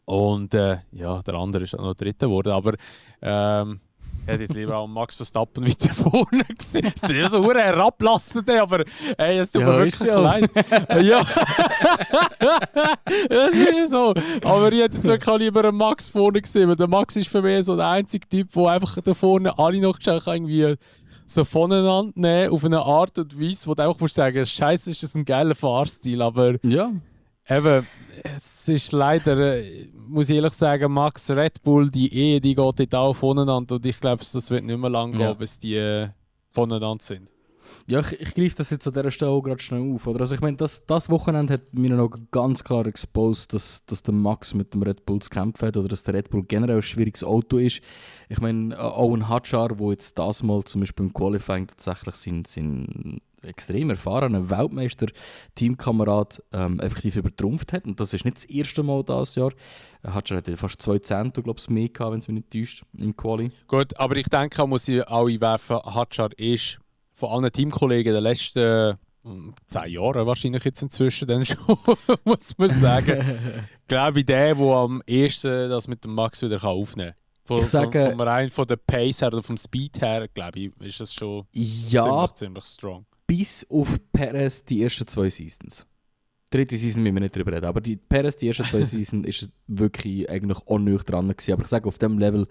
S2: Und der andere ist auch noch Dritter geworden, aber ich hätte jetzt lieber auch Max Verstappen weiter vorne gesehen. Es ist ja so herablassen, aber hey, es tut mir wirklich leid. Ja, das ist ja so. Aber ich hätte jetzt wirklich lieber einen Max vorne gesehen, weil der Max ist für mich so der einzige Typ, der einfach da vorne alle noch irgendwie so voneinander nehmen, auf eine Art und Weise, wo du einfach musst sagen, Scheiße, ist das ein geiler Fahrstil, aber eben, es ist leider, muss ich ehrlich sagen, Max Red Bull, die geht dort auch voneinander und ich glaube, das wird nicht mehr lang gehen, bis die voneinander sind.
S1: Ja, ich greife das jetzt an dieser Stelle auch gerade schnell auf. Oder? Also ich meine, das Wochenende hat mir noch ganz klar exposed, dass der Max mit dem Red Bull zu kämpfen hat oder dass der Red Bull generell ein schwieriges Auto ist. Ich meine, auch ein Hadjar, der jetzt das mal zum Beispiel im Qualifying tatsächlich sein extrem erfahrener Weltmeister-Teamkamerad effektiv übertrumpft hat. Und das ist nicht das erste Mal dieses Jahr. Hadjar hat fast 2 Zehntel, glaube ich, mehr gehabt, wenn es mich nicht täuscht, im Quali.
S2: Gut, aber ich denke, muss ich auch einwerfen, Hadjar ist von allen Teamkollegen der letzten 10 Jahre wahrscheinlich jetzt inzwischen dann schon, muss man sagen. Glaube ich, der am ehesten das mit dem Max wieder aufnehmen kann. Von der Pace her oder vom Speed her, glaube ich, ist das schon ziemlich strong.
S1: Bis auf Perez die ersten 2 Seasons. dritte Season müssen wir nicht drüber reden. Aber die Perez, die ersten 2 Season, ist wirklich eigentlich unnötig dran gewesen. Aber ich sage, auf dem Level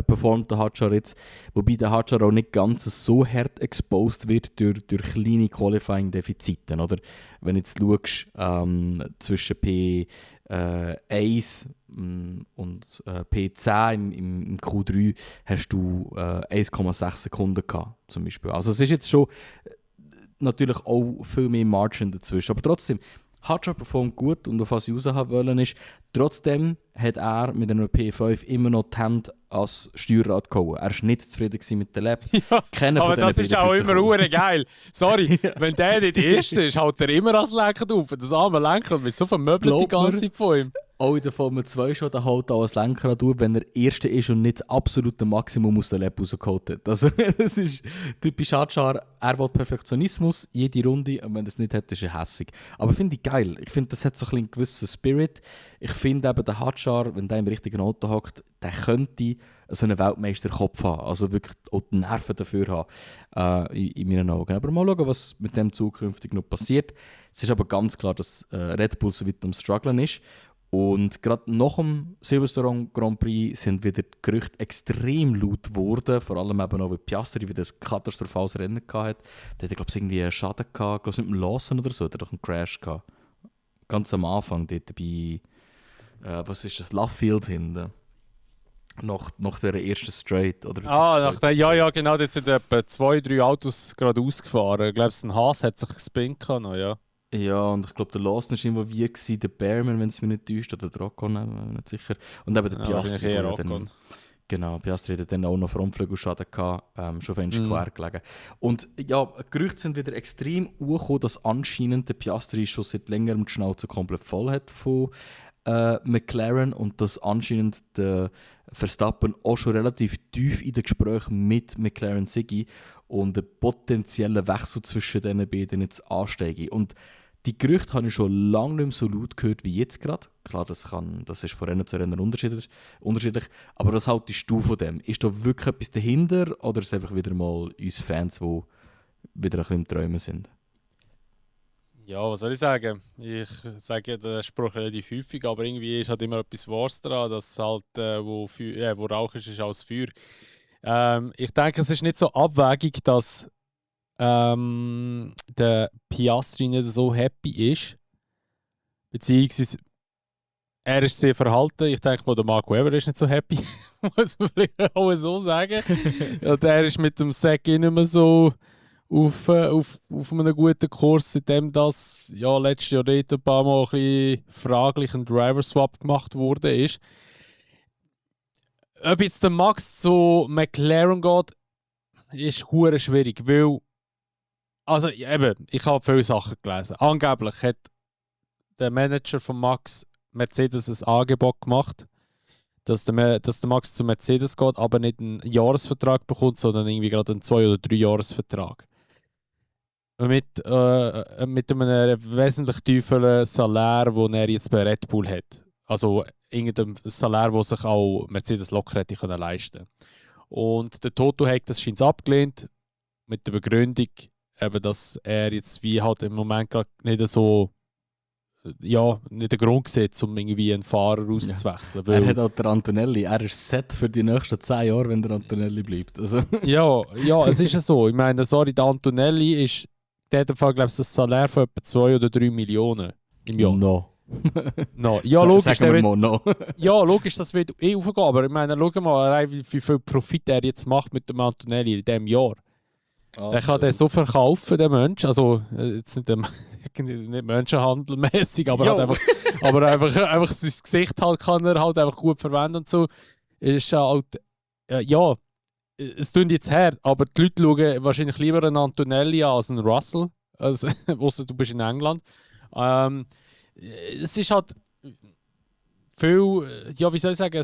S1: performt der Hadjar jetzt. Wobei der Hadjar auch nicht ganz so hart exposed wird durch kleine Qualifying-Defizite. Oder? Wenn du jetzt schaust, zwischen P1 und P10 im Q3 hast du 1,6 Sekunden gehabt, zum Beispiel. Also es ist jetzt schon natürlich auch viel mehr Margin dazwischen. Aber trotzdem, Hadjar performt gut und auf was ich raus haben wollen ist, trotzdem hat er mit einer P5 immer noch die Hände als Steuerrad gehauen. Er war nicht zufrieden mit der Lab.
S2: Ja,
S1: Keiner
S2: aber
S1: von
S2: das
S1: denen
S2: ist auch
S1: beiden
S2: immer hure geil. Sorry, wenn der nicht Erste ist, haut er immer als Lenker drauf. Das arme Lenker wird so vermöbelt die
S1: Glaub mir,
S2: ganze Zeit von ihm.
S1: auch in der Formel 2 schon, der hält auch als Lenkrad durch, wenn er Erster ist und nicht das absolute Maximum aus der Lab rausgeholt hat. Also, das ist typisch Hadjar. Er will Perfektionismus, jede Runde, und wenn er es nicht hat, ist er hässig. Aber finde ich geil. Ich finde, das hat so ein bisschen einen gewissen Spirit. Ich finde eben, der Hadjar, wenn der im richtigen Auto hockt, der könnte so einen Weltmeisterkopf haben. Also wirklich auch die Nerven dafür haben, in meinen Augen. Aber mal schauen, was mit dem zukünftig noch passiert. Es ist aber ganz klar, dass Red Bull so weit am Struggeln ist. Und gerade nach dem Silverstone Grand Prix sind wieder die Gerüchte extrem laut geworden, vor allem eben auch, weil Piastri wieder ein katastrophales Rennen hatte. Der hatte, glaube ich, irgendwie einen Schaden gehabt, glaube ich, mit dem Lawson oder so, der hat doch einen Crash gehabt. Ganz am Anfang, dort bei, was ist das, Love hinten. Nach der ersten Straight. Oder
S2: ja, genau, jetzt sind etwa 2-3 Autos gerade ausgefahren. Ich glaube, ein Haas hat sich gespinnt noch, ja.
S1: Ja, und ich glaube, der Lawson war involviert, der Bearman, wenn es mich nicht täuscht, oder der Ocon, nicht sicher. Und eben der Piastri.
S2: Ja, dann,
S1: genau, Piastri hatte dann auch noch Frontflügelschaden gehabt, schon auf einen quer gelegen. Und ja, Gerüchte sind wieder extrem hochgekommen, dass anscheinend der Piastri schon seit längerem die Schnauze komplett voll hat von McLaren und dass anscheinend der Verstappen auch schon relativ tief in den Gesprächen mit McLaren sei und ein potenzieller Wechsel zwischen diesen beiden jetzt ansteige. Und die Gerüchte habe ich schon lange nicht mehr so laut gehört wie jetzt gerade. Klar, das ist von Rennen zu Rennen unterschiedlich. Aber was haltest du von dem? Ist da wirklich etwas dahinter oder ist es einfach wieder mal uns Fans, die wieder ein bisschen im Träumen sind?
S2: Ja, was soll ich sagen? Ich sage ja den Spruch relativ häufig, aber irgendwie ist halt immer etwas Wahres daran, dass halt, wo Rauch ist, ist alles Feuer. Ich denke, es ist nicht so abwegig, dass der Piastri nicht so happy ist. Beziehungsweise er ist sehr verhalten. Ich denke mal, der Mark Webber ist nicht so happy. Muss man vielleicht auch so sagen. Ja, der ist mit dem Sack nicht mehr so auf einem guten Kurs, seitdem das ja, letztes Jahr ein paar Mal ein bisschen fraglich ein Driver-Swap gemacht wurde. Ob jetzt der Max zu McLaren geht, ist hure schwierig, weil also eben, ich habe viele Sachen gelesen. Angeblich hat der Manager von Max Mercedes ein Angebot gemacht, dass der Max zu Mercedes geht, aber nicht einen Jahresvertrag bekommt, sondern irgendwie gerade einen 2- oder 3-Jahres-Vertrag. Mit einem wesentlich tieferen Salär, den er jetzt bei Red Bull hat. Also irgendein Salär, das sich auch Mercedes locker hätte leisten können. Und der Toto hat das scheint abgelehnt, mit der Begründung, eben, dass er jetzt wie halt im Moment gerade nicht so, ja, nicht den Grund sieht, um irgendwie einen Fahrer auszuwechseln.
S1: Ja. Er hat auch der Antonelli, er ist set für die nächsten 10 Jahre, wenn der Antonelli bleibt. Also.
S2: ja, es ist ja so. Ich meine, sorry, der Antonelli ist, der hat glaube ich, ein Salär von etwa 2 oder 3 Millionen im Jahr.
S1: No.
S2: No. Ja, logisch,
S1: no.
S2: Ja, logisch, das wird aufgehen, aber ich meine, schau mal, wie viel Profit er jetzt macht mit dem Antonelli in diesem Jahr. Der kann den so verkaufen, der Mensch. Also, jetzt nicht menschenhandelmäßig, aber, halt einfach sein Gesicht halt kann er halt einfach gut verwenden und so. Ist halt, ja, es tut jetzt her, aber die Leute schauen wahrscheinlich lieber einen Antonelli an als einen Russell, also, ausser du bist in England. Es ist halt viel, ja, wie soll ich sagen,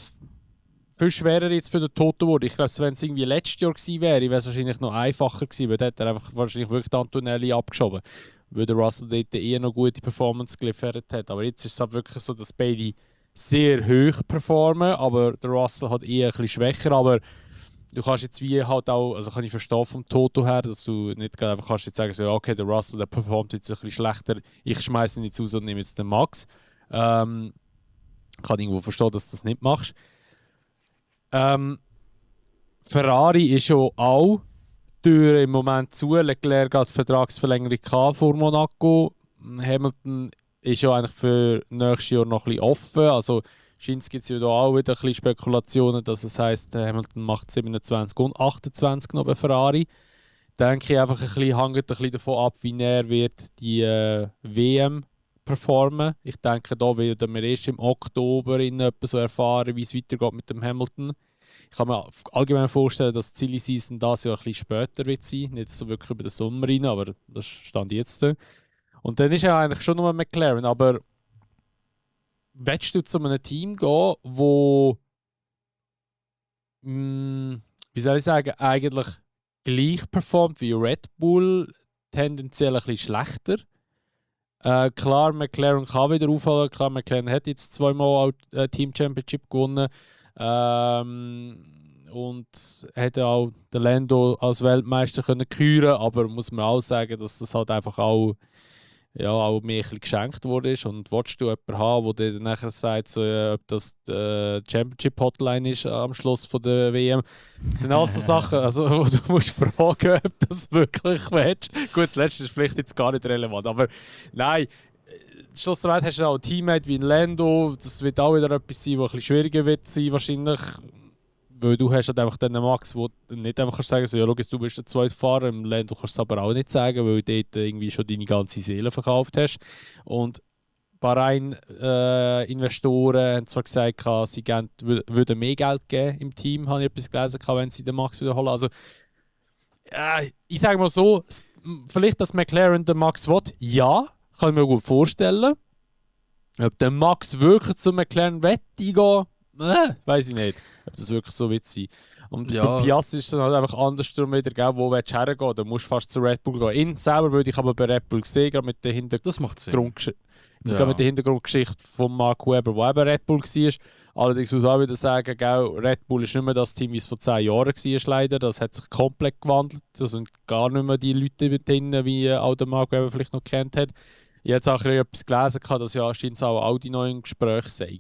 S2: viel schwerer jetzt für den Toto wurde. Ich glaube, wenn es irgendwie letztes Jahr gewesen wäre, wäre es wahrscheinlich noch einfacher gewesen, weil dort hat er einfach wahrscheinlich wirklich den Antonelli abgeschoben, weil der Russell dort eher noch gute Performance geliefert hat. Aber jetzt ist es halt wirklich so, dass beide sehr hoch performen, aber der Russell hat eher ein bisschen schwächer. Aber du kannst jetzt wie halt auch, also kann ich verstehen vom Toto her, dass du nicht gerade einfach kannst jetzt sagen, so, ja, okay, der Russell, der performt jetzt ein bisschen schlechter, ich schmeiße ihn jetzt raus und nehme jetzt den Max. Kann irgendwo verstehen, dass du das nicht machst. Ferrari ist schon auch Tür im Moment zu. Leclerc hat Vertragsverlängerung vor Monaco. Hamilton ist ja eigentlich für nächstes Jahr noch ein bisschen offen. Also scheint es ja da auch wieder ein bisschen Spekulationen, dass es heisst, Hamilton macht 27 und 28 noch bei Ferrari. Denke ich einfach ein bisschen, hängt ein bisschen davon ab, wie er wird die WM performen. Ich denke, da werden wir erst im Oktober in etwa so erfahren, wie es weitergeht mit dem Hamilton. Ich kann mir allgemein vorstellen, dass die Silly Season das Jahr ein bisschen später wird sein. Nicht so wirklich über den Sommer rein, aber das stand jetzt da. Und dann ist ja eigentlich schon nur McLaren. Aber willst du zu einem Team gehen, wo wie soll ich sagen, eigentlich gleich performt wie Red Bull, tendenziell ein bisschen schlechter? Klar, McLaren kann wieder aufholen. Klar, McLaren hat jetzt zweimal auch Team Championship gewonnen. Und hätte auch den Lando als Weltmeister können küren, aber muss man auch sagen, dass das halt einfach auch, ja, auch mir ein bisschen geschenkt wurde. Und willst du jemanden haben, der dann nachher sagt, so, ob das die Championship Hotline ist am Schluss von der WM, das sind alles so Sachen, also, wo du musst fragen, ob du das wirklich willst. Gut, das Letzte ist vielleicht jetzt gar nicht relevant, aber nein, schlussendlich hast du auch ein Teammate wie ein Lando, das wird auch wieder etwas sein, was ein bisschen schwieriger wird sein wahrscheinlich. Weil du hast halt einfach den Max, wo du nicht einfach sagen kannst, so, ja, schau, du bist der zweite Fahrer, im Lando kannst du es aber auch nicht sagen, weil du dort irgendwie schon deine ganze Seele verkauft hast. Und Bahrain-Investoren haben zwar gesagt, sie würden mehr Geld geben im Team, habe ich etwas gelesen, wenn sie den Max wiederholen. Also, ich sage mal so, vielleicht, dass McLaren den Max will, ja, kann ich mir gut vorstellen. Ob der Max wirklich zu McLaren wette gehen, weiß ich nicht, ob das wirklich so wird sein. Und
S1: Ja.
S2: bei Piastri ist es dann halt einfach andersrum wieder, gell, wo willst du hergehen? Da musst du fast zu Red Bull gehen. Ihn selber würde ich aber bei Red Bull sehen, gerade mit der
S1: Das macht Sinn.
S2: Gerade mit der Hintergrundgeschichte von Mark Webber, der eben Red Bull war. Allerdings muss ich auch wieder sagen, gell, Red Bull ist nicht mehr das Team, wie es vor 10 Jahren war, leider. Das hat sich komplett gewandelt. Das sind gar nicht mehr die Leute mit drin, wie auch der Mark Webber vielleicht noch kennt hat. Ich habe jetzt auch etwas gelesen, dass ja anscheinend auch Audi noch im Gespräch sei.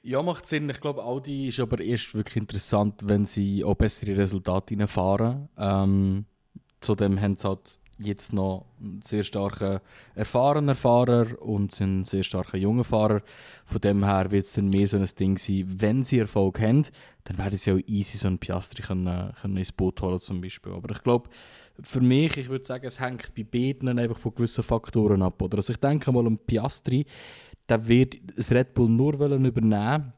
S1: Ja, macht Sinn. Ich glaube, Audi ist aber erst wirklich interessant, wenn sie auch bessere Resultate reinfahren. Zudem haben sie halt jetzt noch einen sehr starken erfahrenen Fahrer und einen sehr starken jungen Fahrer. Von dem her wird es dann mehr so ein Ding sein, wenn sie Erfolg haben, dann werden sie auch easy so einen Piastri können ins Boot holen zum Beispiel. Aber ich glaube, für mich, ich würde sagen, es hängt bei beiden einfach von gewissen Faktoren ab. Oder? Also ich denke mal, ein Piastri, der wird das Red Bull nur übernehmen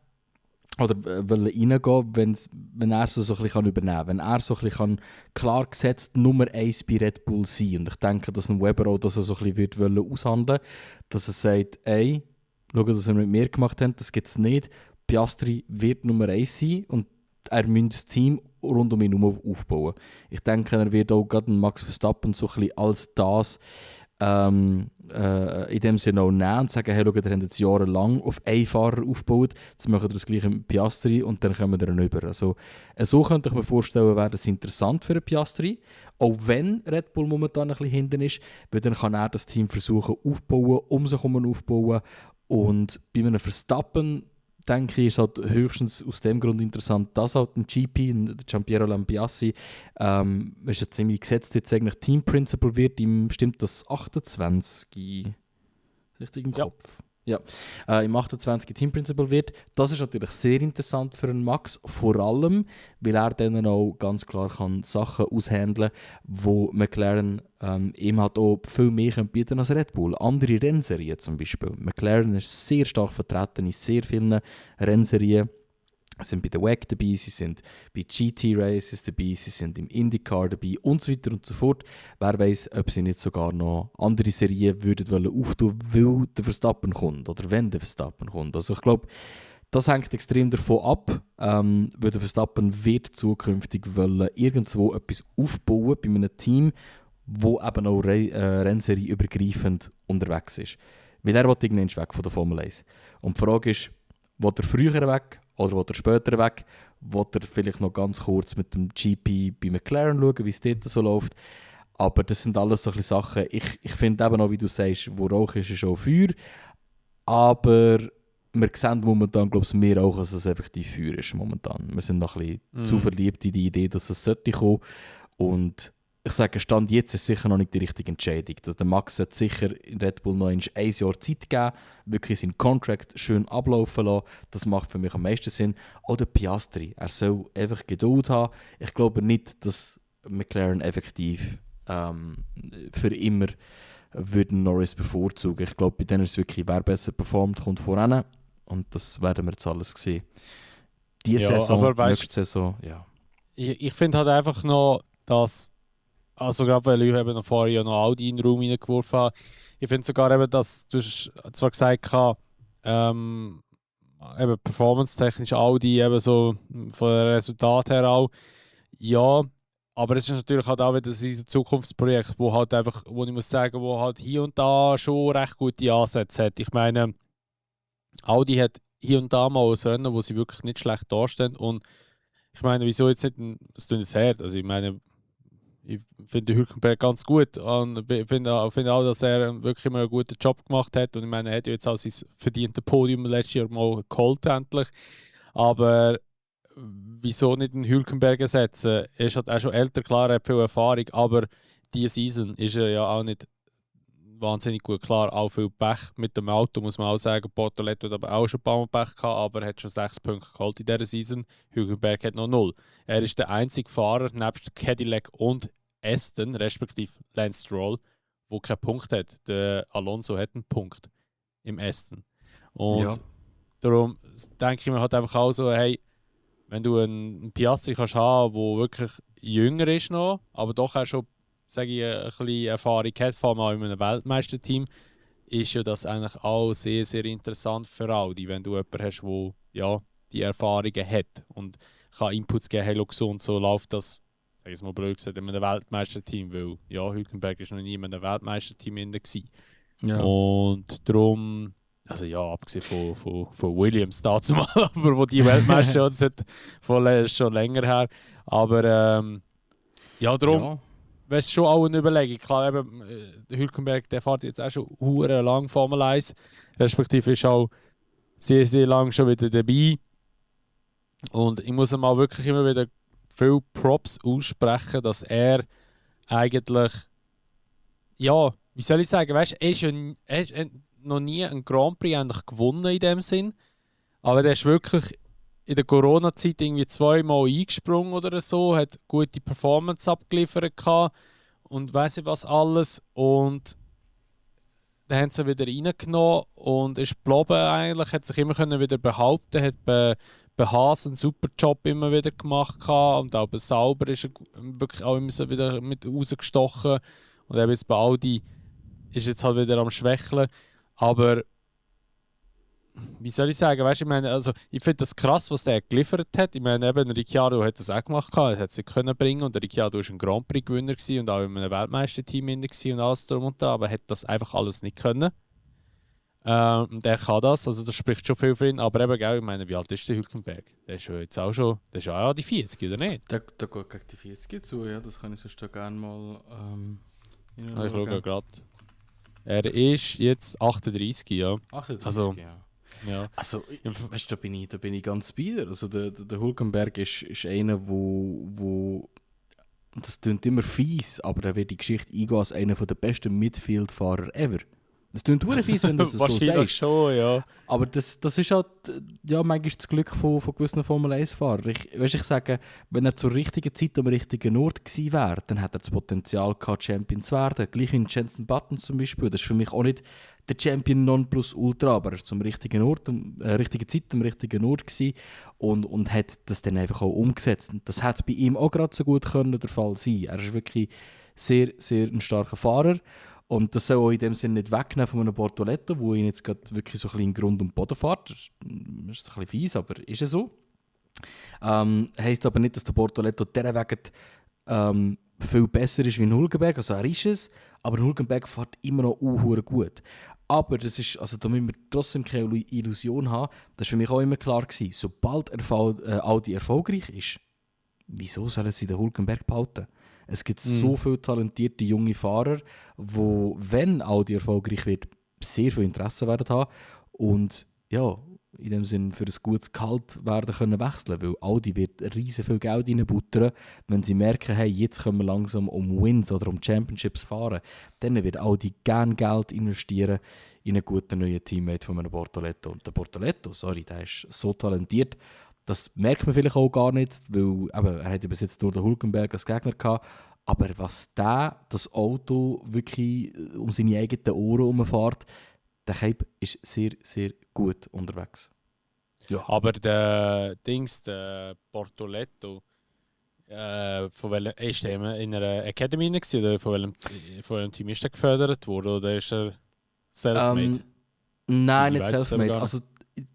S1: oder reingehen, wenn er so ein bisschen übernehmen kann. Wenn er so ein bisschen klar gesetzt Nummer 1 bei Red Bull sein. Und ich denke, dass ein Webber auch das so ein bisschen aushandeln will, dass er sagt, ey, schau, dass er mit mir gemacht hat, das gibt es nicht. Piastri wird Nummer 1 sein und er muss das Team rund um ihn herum aufbauen. Ich denke, er wird auch gerade Max Verstappen so ein bisschen als das in dem Sinne auch nehmen und sagen, hey, schau, ihr habt jetzt jahrelang auf einen Fahrer aufgebaut, jetzt machen wir das gleiche mit Piastri und dann kommen wir dann über. Also, so könnte ich mir vorstellen, wäre das interessant für einen Piastri, auch wenn Red Bull momentan ein bisschen hinten ist, weil dann kann er das Team versuchen aufbauen, um sich herum aufbauen und bei einem Verstappen denke ich, ist halt höchstens aus dem Grund interessant, dass halt ein GP, der Giampiero Lambiasi, ist ja ziemlich gesetzt, jetzt eigentlich Team Principal wird, stimmt das 28, richtig im Kopf? Ja, im 28 Team Principal wird. Das ist natürlich sehr interessant für einen Max, vor allem, weil er dann auch ganz klar kann Sachen aushandeln kann, wo McLaren ihm halt auch viel mehr bieten als Red Bull. Andere Rennserien zum Beispiel. McLaren ist sehr stark vertreten in sehr vielen Rennserien. Sie sind bei der WEC dabei, sie sind bei GT Races dabei, sie sind im IndyCar dabei und so weiter und so fort. Wer weiß, ob sie nicht sogar noch andere Serien würden auftun, weil der Verstappen kommt oder wenn der Verstappen kommt. Also ich glaube, das hängt extrem davon ab, weil der Verstappen wird zukünftig wollen, irgendwo etwas aufbauen bei einem Team, wo eben auch Rennserie übergreifend unterwegs ist. Weil er will irgendwann weg von der Formel 1. Und die Frage ist, will er früher weg Oder will er später weg? Will er vielleicht noch ganz kurz mit dem GP bei McLaren schauen, wie es dort so läuft? Aber das sind alles solche Sachen. Ich finde eben auch, wie du sagst, wo Rauch ist auch Feuer. Aber wir sehen momentan, glaube ich, mehr auch, als es effektiv Feuer ist momentan. Wir sind noch ein bisschen zu verliebt in die Idee, dass es sollte kommen. Und ich sage, Stand jetzt ist sicher noch nicht die richtige Entscheidung. Der Max sollte sicher in Red Bull noch ein Jahr Zeit geben, wirklich seinen Contract schön ablaufen lassen. Das macht für mich am meisten Sinn. Oder Piastri, er soll einfach Geduld haben. Ich glaube nicht, dass McLaren effektiv für immer würden Norris bevorzugen. Ich glaube, bei denen ist es wirklich, wer besser performt, kommt voran. Und das werden wir jetzt alles sehen. Diese Saison,
S2: aber
S1: nächste Saison, ja.
S2: Ich finde halt einfach noch, dass, also gerade weil ich eben noch vorher noch Audi in den Raum reingeworfen habe, ich finde sogar eben, dass du zwar gesagt hast, eben performance-technisch Audi eben so von den Resultaten her auch, ja, aber es ist natürlich halt auch wieder ein Zukunftsprojekt, wo halt einfach, wo ich muss sagen, wo halt hier und da schon recht gute Ansätze hat. Ich meine, Audi hat hier und da mal ein Rennen, wo sie wirklich nicht schlecht dastehen. Und ich meine, wieso jetzt nicht, es tut es her. Also ich meine, ich finde Hülkenberg ganz gut und finde auch, dass er wirklich immer einen guten Job gemacht hat. Und ich meine, er hat ja jetzt auch sein verdientes Podium letztes Jahr mal geholt endlich. Aber wieso nicht einen Hülkenberg ersetzen? Er ist halt auch schon älter, klar, er hat viel Erfahrung, aber diese Season ist er ja auch nicht wahnsinnig gut. Klar, auch viel Pech mit dem Auto, muss man auch sagen. Bortoletto hat aber auch schon ein paar Mal Pech gehabt, aber er hat schon 6 Punkte geholt in dieser Season. Hülkenberg hat noch 0. Er ist der einzige Fahrer, nebst Cadillac und Aston, respektive Lance Stroll, der keinen Punkt hat. Der Alonso hat einen Punkt im Aston. Und darum denke ich mir halt einfach auch so, hey, wenn du einen Piastri kannst haben, der wirklich jünger ist noch, aber doch auch schon, sage ich, ein bisschen Erfahrung hat, vor allem auch in einem Weltmeisterteam, ist ja das eigentlich auch sehr, sehr interessant für Audi, wenn du jemanden hast, der ja, die Erfahrungen hat und kann Inputs geben, hey, so und so läuft das, sage ich mal blöd gesagt, in einem Weltmeisterteam, weil ja, Hülkenberg ist noch nie in einem Weltmeisterteam gewesen. Ja. Und darum, also ja, abgesehen von Williams dazu mal, aber wo die Weltmeister sind, schon länger her. Aber ja, darum wäre es schon auch eine Überlegung. Klar, eben, Hülkenberg, der fährt jetzt auch schon hure lang Formel 1, respektive ist auch sehr, sehr lang schon wieder dabei. Und ich muss ihm auch wirklich immer wieder viel Props aussprechen, dass er eigentlich, ja, wie soll ich sagen, weißt, er ist noch nie einen Grand Prix eigentlich gewonnen in dem Sinn, aber der ist wirklich in der Corona-Zeit irgendwie 2-mal eingesprungen oder so, hat gute Performance abgeliefert gehabt und weiss ich was alles, und dann haben sie wieder reingenommen und ist geblieben eigentlich, hat sich immer können wieder behaupten, hat bei Haas einen super Job immer wieder gemacht gehabt, und auch bei Sauber ist er wirklich auch immer so wieder mit rausgestochen, und eben jetzt bei Audi ist jetzt halt wieder am Schwächeln. Aber wie soll ich sagen, weißt, ich meine, also ich finde das krass, was der geliefert hat. Ich meine, eben Ricciardo hat das auch gemacht, er hat es nicht können bringen, und der Ricciardo war ein Grand Prix Gewinner und auch in einem Weltmeisterteam und alles drum und dran, aber hat das einfach alles nicht können. Der kann das, also das spricht schon viel für ihn, aber eben, ich meine, wie alt ist der Hülkenberg? Der ist ja jetzt auch schon, der ist ja die 40, oder nicht?
S1: Der geht gegen die 40 zu, ja, das kann ich sonst gerne mal
S2: ich schaue gerade. Er ist jetzt 38, ja.
S1: 38,
S2: also,
S1: ja. Also, weißt du, da bin ich ganz bei dir. Also, der Hülkenberg ist einer, wo das klingt immer fies, aber er wird die Geschichte eingehen als einer der besten Midfield-Fahrer ever. Das klingt verdammt fies, wenn du das so sagst.
S2: Schon, ja.
S1: Aber das ist halt ja, manchmal das Glück von gewissen Formel-1-Fahrern. Ich sage, wenn er zur richtigen Zeit am richtigen Ort gewesen wäre, dann hätte er das Potenzial gehabt, Champion zu werden. Gleich in Jenson Button zum Beispiel. Das ist für mich auch nicht der Champion Nonplusultra, aber er ist zum richtigen Ort, richtigen Zeit am richtigen Ort gewesen und hat das dann einfach auch umgesetzt. Und das hätte bei ihm auch gerade so gut können der Fall sein. Er ist wirklich sehr, sehr ein starker Fahrer. Und das soll auch in dem Sinne nicht wegnehmen von einem Bortoletto, wo ihn jetzt gerade wirklich so ein bisschen in Grund und Boden fährt. Das ist ein bisschen fies, aber ist es so. Heisst aber nicht, dass der Bortoletto dieser Wegen viel besser ist wie ein Hülkenberg. Also er ist es, aber Hülkenberg fährt immer noch gut. Aber das ist, also da müssen wir trotzdem keine Illusion haben, das war für mich auch immer klar gewesen, sobald Audi erfolgreich ist, wieso sollen sie den Hülkenberg behalten? Es gibt so viele talentierte junge Fahrer, die, wenn Audi erfolgreich wird, sehr viel Interesse werden haben und ja, in dem Sinne für ein gutes Gehalt werden können wechseln, weil Audi wird riesen viel Geld reinbuttern, wenn sie merken, hey, jetzt können wir langsam um Wins oder um Championships fahren, dann wird Audi gerne Geld investieren in einen guten neuen Teammate von einem Bortoleto. Und der Bortoleto, der ist so talentiert, das merkt man vielleicht auch gar nicht, weil er hat bis jetzt nur den Hülkenberg als Gegner gehabt, aber was das Auto wirklich um seine eigenen Ohren herumfährt, der Cape ist sehr, sehr gut unterwegs.
S2: Ja. Aber der Bortoleto, von welchem, ist der in einer Academy oder von welchem Team ist der gefördert worden? Oder ist er self-made?
S1: Nein, nicht self-made. Also,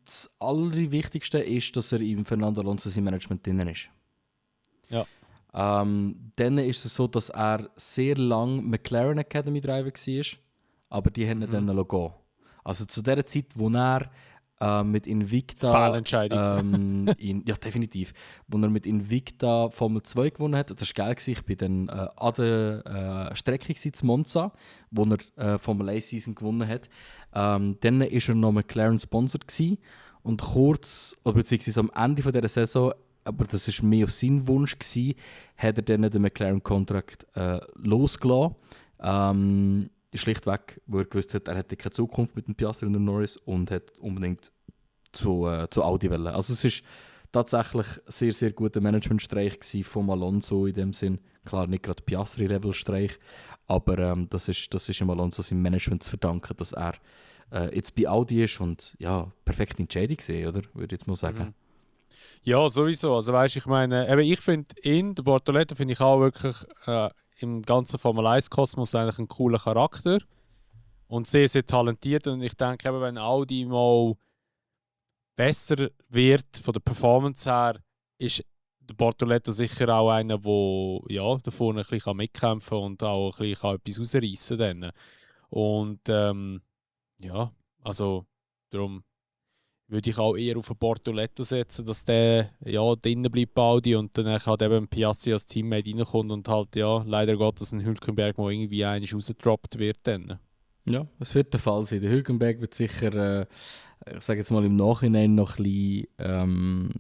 S1: das Allerwichtigste ist, dass er im Fernando Alonso sein Management drin ist.
S2: Ja.
S1: Dann ist es so, dass er sehr lange McLaren Academy Driver war, aber die haben ihn dann gehen. Also zu der Zeit, wo er mit Invicta...
S2: Fehlentscheidung.
S1: Ja, definitiv. Wo er mit Invicta Formel 2 gewonnen hat. Das war geil. Ich war dann an der Strecke in Monza, wo er Formel 1 Season gewonnen hat. Dann war er noch McLaren-sponsored und kurz, oder beziehungsweise am Ende dieser Saison, aber das war mehr auf seinen Wunsch, hat er dann den McLaren-Kontrakt losgelassen. Schlichtweg, wo er gewusst hat, er hätte keine Zukunft mit dem Piastri und dem Norris und hat unbedingt zu Audi wollen. Also es war tatsächlich ein sehr, sehr guter Managementstreich von Alonso in dem Sinn. Klar, nicht gerade Piastri-Level-Streich, aber das ist im Alonso seinem Management zu verdanken, dass er jetzt bei Audi ist und ja, perfekte Entscheidung gesehen, oder? Würde ich jetzt mal sagen.
S2: Ja, sowieso. Also weißt, ich meine, ich finde den Bortoleto finde ich auch wirklich im ganzen Formel 1-Kosmos eigentlich ein cooler Charakter und sehr, sehr talentiert. Und ich denke, eben, wenn Audi mal besser wird von der Performance her, ist der Bortoleto sicher auch einer, der ja, da vorne ein bisschen mitkämpfen kann und auch ein bisschen etwas rausreißen kann. Und ja, also darum würde ich auch eher auf einen Bortoleto setzen, dass der ja drinnen bleibt bei Audi und dann halt eben Piastri als Teammate reinkommt und halt ja, leider Gottes ein Hülkenberg mal irgendwie einmal rausgedroppt wird dann.
S1: Ja, das wird der Fall sein. Der Hülkenberg wird sicher, ich sage jetzt mal im Nachhinein noch ein bisschen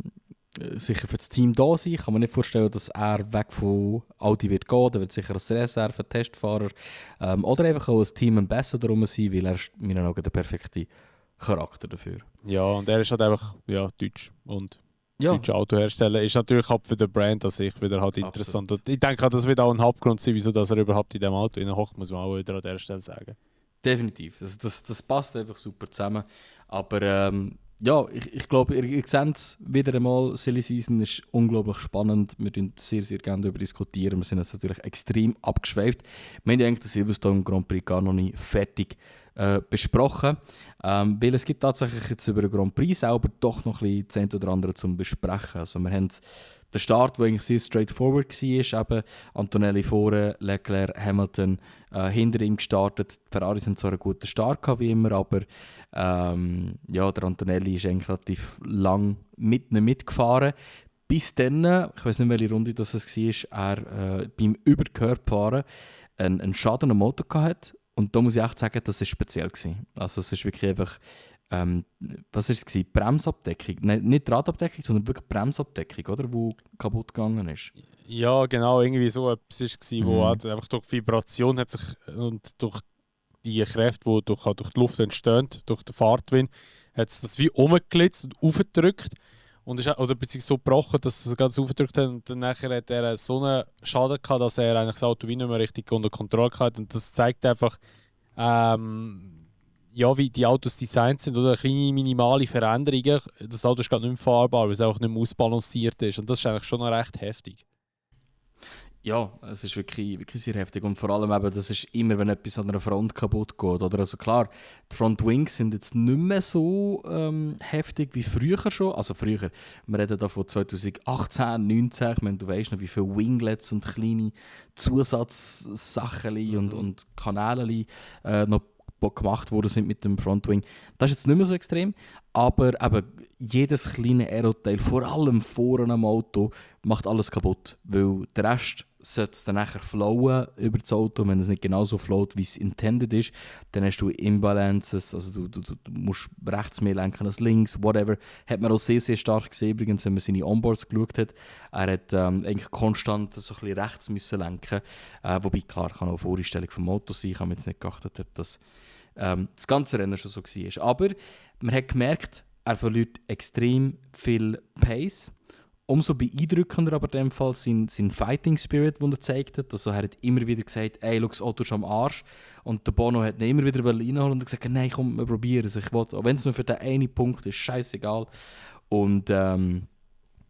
S1: sicher für das Team da sein. Ich kann mir nicht vorstellen, dass er weg von Audi wird gehen. Er wird sicher als Reserve, Testfahrer oder einfach auch als Team Ambassador rum sein, weil er ist in meinen Augen der perfekte Charakter dafür.
S2: Ja, und er ist halt einfach deutsch und
S1: ja.
S2: Deutsche Autohersteller ist natürlich auch für den Brand an sich wieder halt interessant. Und ich denke, das wird auch ein Hauptgrund sein, wieso dass er überhaupt in diesem Auto hockt, muss man auch wieder an der Stelle sagen.
S1: Definitiv. Also das passt einfach super zusammen. Aber ja, ich glaube, ihr seht es wieder einmal, Silly Season ist unglaublich spannend. Wir diskutieren sehr, sehr gerne darüber diskutieren. Wir sind jetzt natürlich extrem abgeschweift. Wir haben eigentlich den Silverstone Grand Prix gar noch nicht fertig besprochen. Weil es gibt tatsächlich jetzt über den Grand Prix selber doch noch ein bisschen das eine oder andere zum Besprechen. Also wir haben den Start, der eigentlich sehr straightforward war, eben Antonelli vorne, Leclerc, Hamilton hinter ihm gestartet. Die Ferraris haben zwar einen guten Start gehabt, wie immer, aber ja, der Antonelli ist eigentlich relativ lang mitgefahren. Bis dann, ich weiß nicht, welche Runde das war, er beim Überkörperfahren einen Schaden am Motor hatte. Und da muss ich echt sagen, das war speziell. Also es ist wirklich einfach, was war es? Bremsabdeckung? Nein, nicht Radabdeckung, sondern wirklich Bremsabdeckung, oder? Die kaputt gegangen ist.
S2: Ja, genau, irgendwie so etwas war, wo halt einfach durch die Vibration hat sich und durch die Kräfte, die durch die Luft entstehen, durch den Fahrtwind, hat es das wie umgelitzt und aufgedrückt. Und ist, oder beziehungsweise so gebrochen, dass es ganz aufgedrückt hat. Und dann nachher hat er so einen Schaden gehabt, dass er eigentlich das Auto wie nicht mehr richtig unter Kontrolle hatte. Und das zeigt einfach, ja, wie die Autos designt sind, oder kleine minimale Veränderungen. Das Auto ist gerade nicht mehr fahrbar, weil es einfach nicht mehr ausbalanciert ist. Und das ist eigentlich schon noch recht heftig.
S1: Ja, es ist wirklich sehr heftig. Und vor allem eben, das ist immer, wenn etwas an einer Front kaputt geht. Oder? Also klar, die Front Wings sind jetzt nicht mehr so heftig wie früher schon. Also früher, wir reden da von 2018, 19. Ich meine, du weißt noch, wie viele Winglets und kleine Zusatzsachen und Kanäle noch gemacht worden sind mit dem Frontwing. Das ist jetzt nicht mehr so extrem, aber eben jedes kleine Aeroteil, vor allem vorne am Auto, macht alles kaputt, weil der Rest sollte es dann nachher flowen über das Auto. Wenn es nicht genauso float, wie es intended ist, dann hast du Imbalances, also du musst rechts mehr lenken als links, whatever. Hat man auch sehr, sehr stark gesehen, übrigens, wenn man seine Onboards geschaut hat. Er hat eigentlich konstant so ein bisschen rechts müssen lenken. Wobei, klar, kann auch eine Voreinstellung vom Auto sein, ich habe mir jetzt nicht geachtet, ob das das ganze Rennen schon so war. Aber man hat gemerkt, er verliert extrem viel Pace. Umso beeindruckender aber in dem Fall sein Fighting Spirit, den er gezeigt hat. Also er hat immer wieder gesagt, ey, schau, das Auto ist am Arsch. Und der Bono hat ihn immer wieder reinholen und gesagt, nein, komm, wir probieren es. Ich will, auch wenn es nur für den einen Punkt ist, scheißegal. Und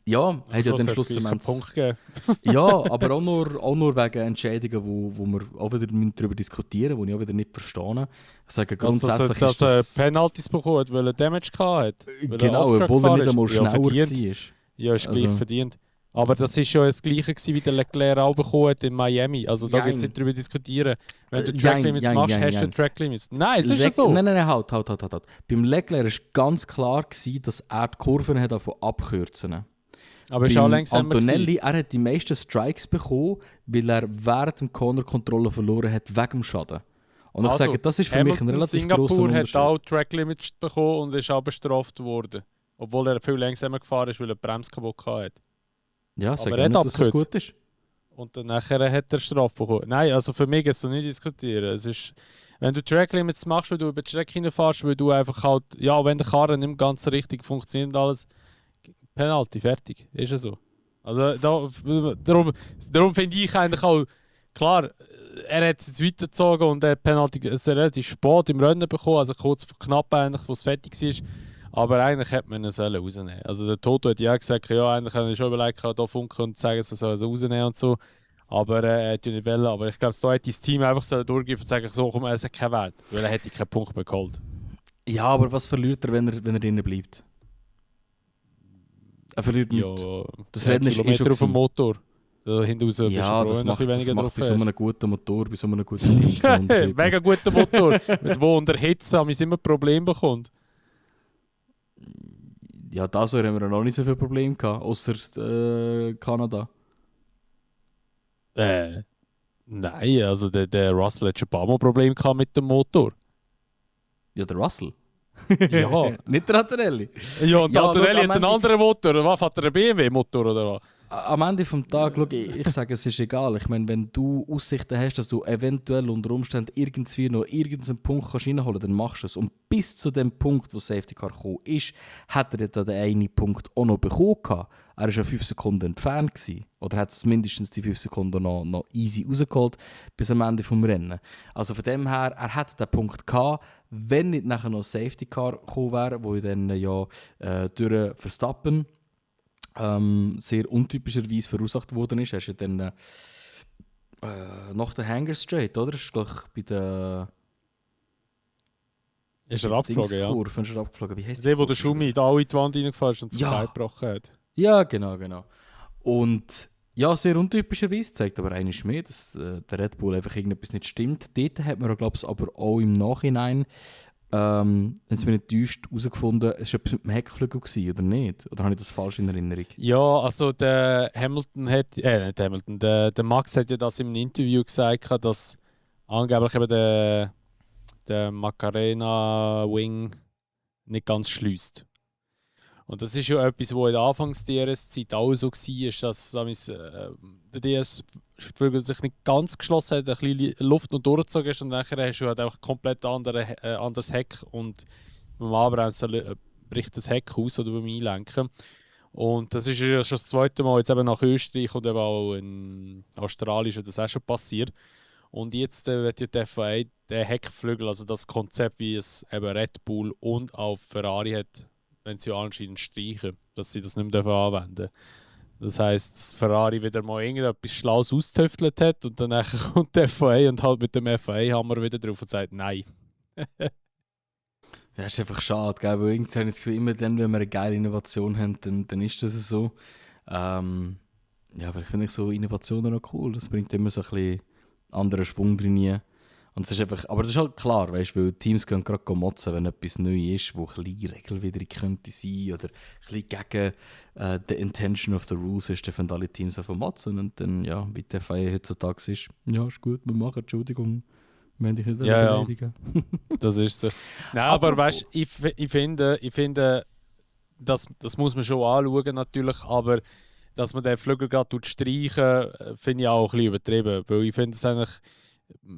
S1: ja, hat ja den Schluss einen
S2: Punkt gegeben.
S1: Ja, aber auch nur wegen Entscheidungen, wo wir auch wieder darüber diskutieren müssen, die ich auch wieder nicht verstehe. Ich sage grundsätzlich
S2: dass er Penalties bekommen hat, weil er Damage hatte.
S1: Genau, obwohl er nicht einmal schneller war.
S2: Ja, ist gleich verdient. Aber das war ja das Gleiche, wie der Leclerc auch bekommen hat in Miami. Also da gibt es nicht darüber diskutieren. Wenn du Tracklimits machst, hast du Tracklimits. Nein, es ist ja so.
S1: Nein, halt. Beim Leclerc war ganz klar, dass er die Kurven hat abkürzen.
S2: Aber ist auch langsamer
S1: Antonelli, er hat die meisten Strikes bekommen, weil er während dem Corner-Kontrolle verloren hat, wegen dem Schaden. Und ich sage, das ist für mich ein relativ grosser Unterschied.
S2: Singapur hat auch Tracklimits bekommen und ist auch bestraft worden. Obwohl er viel langsamer gefahren ist, weil er die Bremse kaputt hatte.
S1: Ja, sag nicht, dass das gut ist.
S2: Und dann nachher hat er Strafe bekommen. Nein, also für mich ist es nicht diskutieren. Es ist, wenn du Tracklimits machst, weil du über die Strecke hineinfährst, weil du einfach halt, ja, wenn der Karren nicht ganz richtig funktioniert und alles, Penalty, fertig. Ist ja so. Also darum finde ich eigentlich auch, klar, er hat es jetzt weitergezogen und er hat Penalty relativ spät im Rennen bekommen, also kurz vor knapp eigentlich, wo es fertig war. Aber eigentlich hätte man ihn rausnehmen. Also der Toto hat ja gesagt, ja, eigentlich habe ich schon überlegt, hier funken und sagen, er soll es rausnehmen und so. Aber er hat ja nicht wollen. Aber ich glaube, da hat das Team einfach so durchgegeben und sagen, so, komm, es hat keinen Wert. Weil er hätte keinen Punkt bekommen.
S1: Ja, aber was verliert er, wenn er drinnen bleibt? Er verliert nicht.
S2: Ja,
S1: das Rennen ist
S2: Kilometer auf dem Motor. Da hinten raus
S1: ja, das macht bei so einem guten Motor, bei so einem guten Team.
S2: Mega guter Motor, mit wo unter Hitze haben wir immer Probleme bekommen.
S1: Ja, das haben wir noch nicht so viele Probleme gehabt, außer Kanada.
S2: Nein, also der Russell hat schon ein paar Mal Probleme gehabt mit dem Motor.
S1: Ja, der Russell?
S2: Ja.
S1: Nicht der Antonelli?
S2: Ja, und der Antonelli hat einen anderen Motor, oder was? Hat er einen BMW-Motor, oder was?
S1: Am Ende des Tages, ich sage, es ist egal. Ich meine, wenn du Aussichten hast, dass du eventuell unter Umständen irgendwie noch irgendeinen Punkt reinholen kannst, dann machst du es. Und bis zu dem Punkt, wo Safety Car gekommen ist, hat er dann den einen Punkt auch noch bekommen. Er war ja 5 Sekunden entfernt. Oder hat es mindestens die 5 Sekunden noch easy rausgeholt bis am Ende des Rennens. Also von dem her, er hat den Punkt gehabt, wenn nicht nachher noch Safety Car gekommen wäre, wo dann durch Verstappen sehr untypischerweise verursacht worden ist. Er ist ja dann nach der Hanger Straight, oder? Ist gleich bei der
S2: ist er abgeflogen, ja.
S1: Ist er abgeflogen. Wie heisst
S2: der, wo der Schumi da alle in die Wand reingefahren ist und sich gebrochen hat.
S1: Ja, genau. Und ja, sehr untypischerweise, zeigt aber eines mehr, dass der Red Bull einfach irgendetwas nicht stimmt. Dort hat man, glaube ich, aber auch im Nachhinein, wenn es mir nicht täuscht, herausgefunden, es war etwas mit dem Heckflügel gewesen, oder nicht? Oder habe ich das falsch in Erinnerung?
S2: Ja, also der Hamilton hat, nicht Hamilton, der Max hat ja das in einem Interview gesagt, dass angeblich eben der Macarena Wing nicht ganz schließt. Und das ist ja etwas, was in der Anfangs-DRS-Zeit auch so war, dass der DRS-Flügel sich nicht ganz geschlossen hat, ein bisschen Luft noch durchgezogen ist und nachher hast du halt einfach komplett anderes Heck und beim Anbremsen bricht das Heck aus oder beim Einlenken. Und das ist ja schon das zweite Mal, jetzt eben nach Österreich und eben auch in Australien ist das auch schon passiert. Und jetzt wird ja die FIA den Heckflügel, also das Konzept, wie es eben Red Bull und auch Ferrari hat, wenn sie anscheinend streichen, dass sie das nicht mehr anwenden Das heisst, dass Ferrari wieder mal irgendetwas Schlaues austüftelt hat und dann kommt die FIA und halt mit dem FIA-Hammer wieder drauf und sagt Nein.
S1: Ja, ist einfach schade, gell? Weil irgendwie habe ich das Gefühl, immer dann, wenn wir eine geile Innovation haben, dann ist das so. Ja, aber ich finde so Innovationen auch cool. Das bringt immer so ein bisschen anderen Schwung drin. Und es ist einfach, aber das ist halt klar, weißt, weil Teams gehen gerade motzen, wenn etwas neu ist, wo ein bisschen regelwidrig könnte sein oder ein bisschen gegen the intention of the rules ist, dann fangen alle Teams einfach motzen und dann, ja, wie der Fall heutzutage ist, ja, ist gut, wir machen, Entschuldigung, wir haben dich nicht beleidigen.
S2: Das ist so. Nein, aber weißt, ich finde, das muss man schon anschauen natürlich, aber dass man den Flügel gerade streichen, finde ich auch ein bisschen übertrieben, weil ich finde es eigentlich,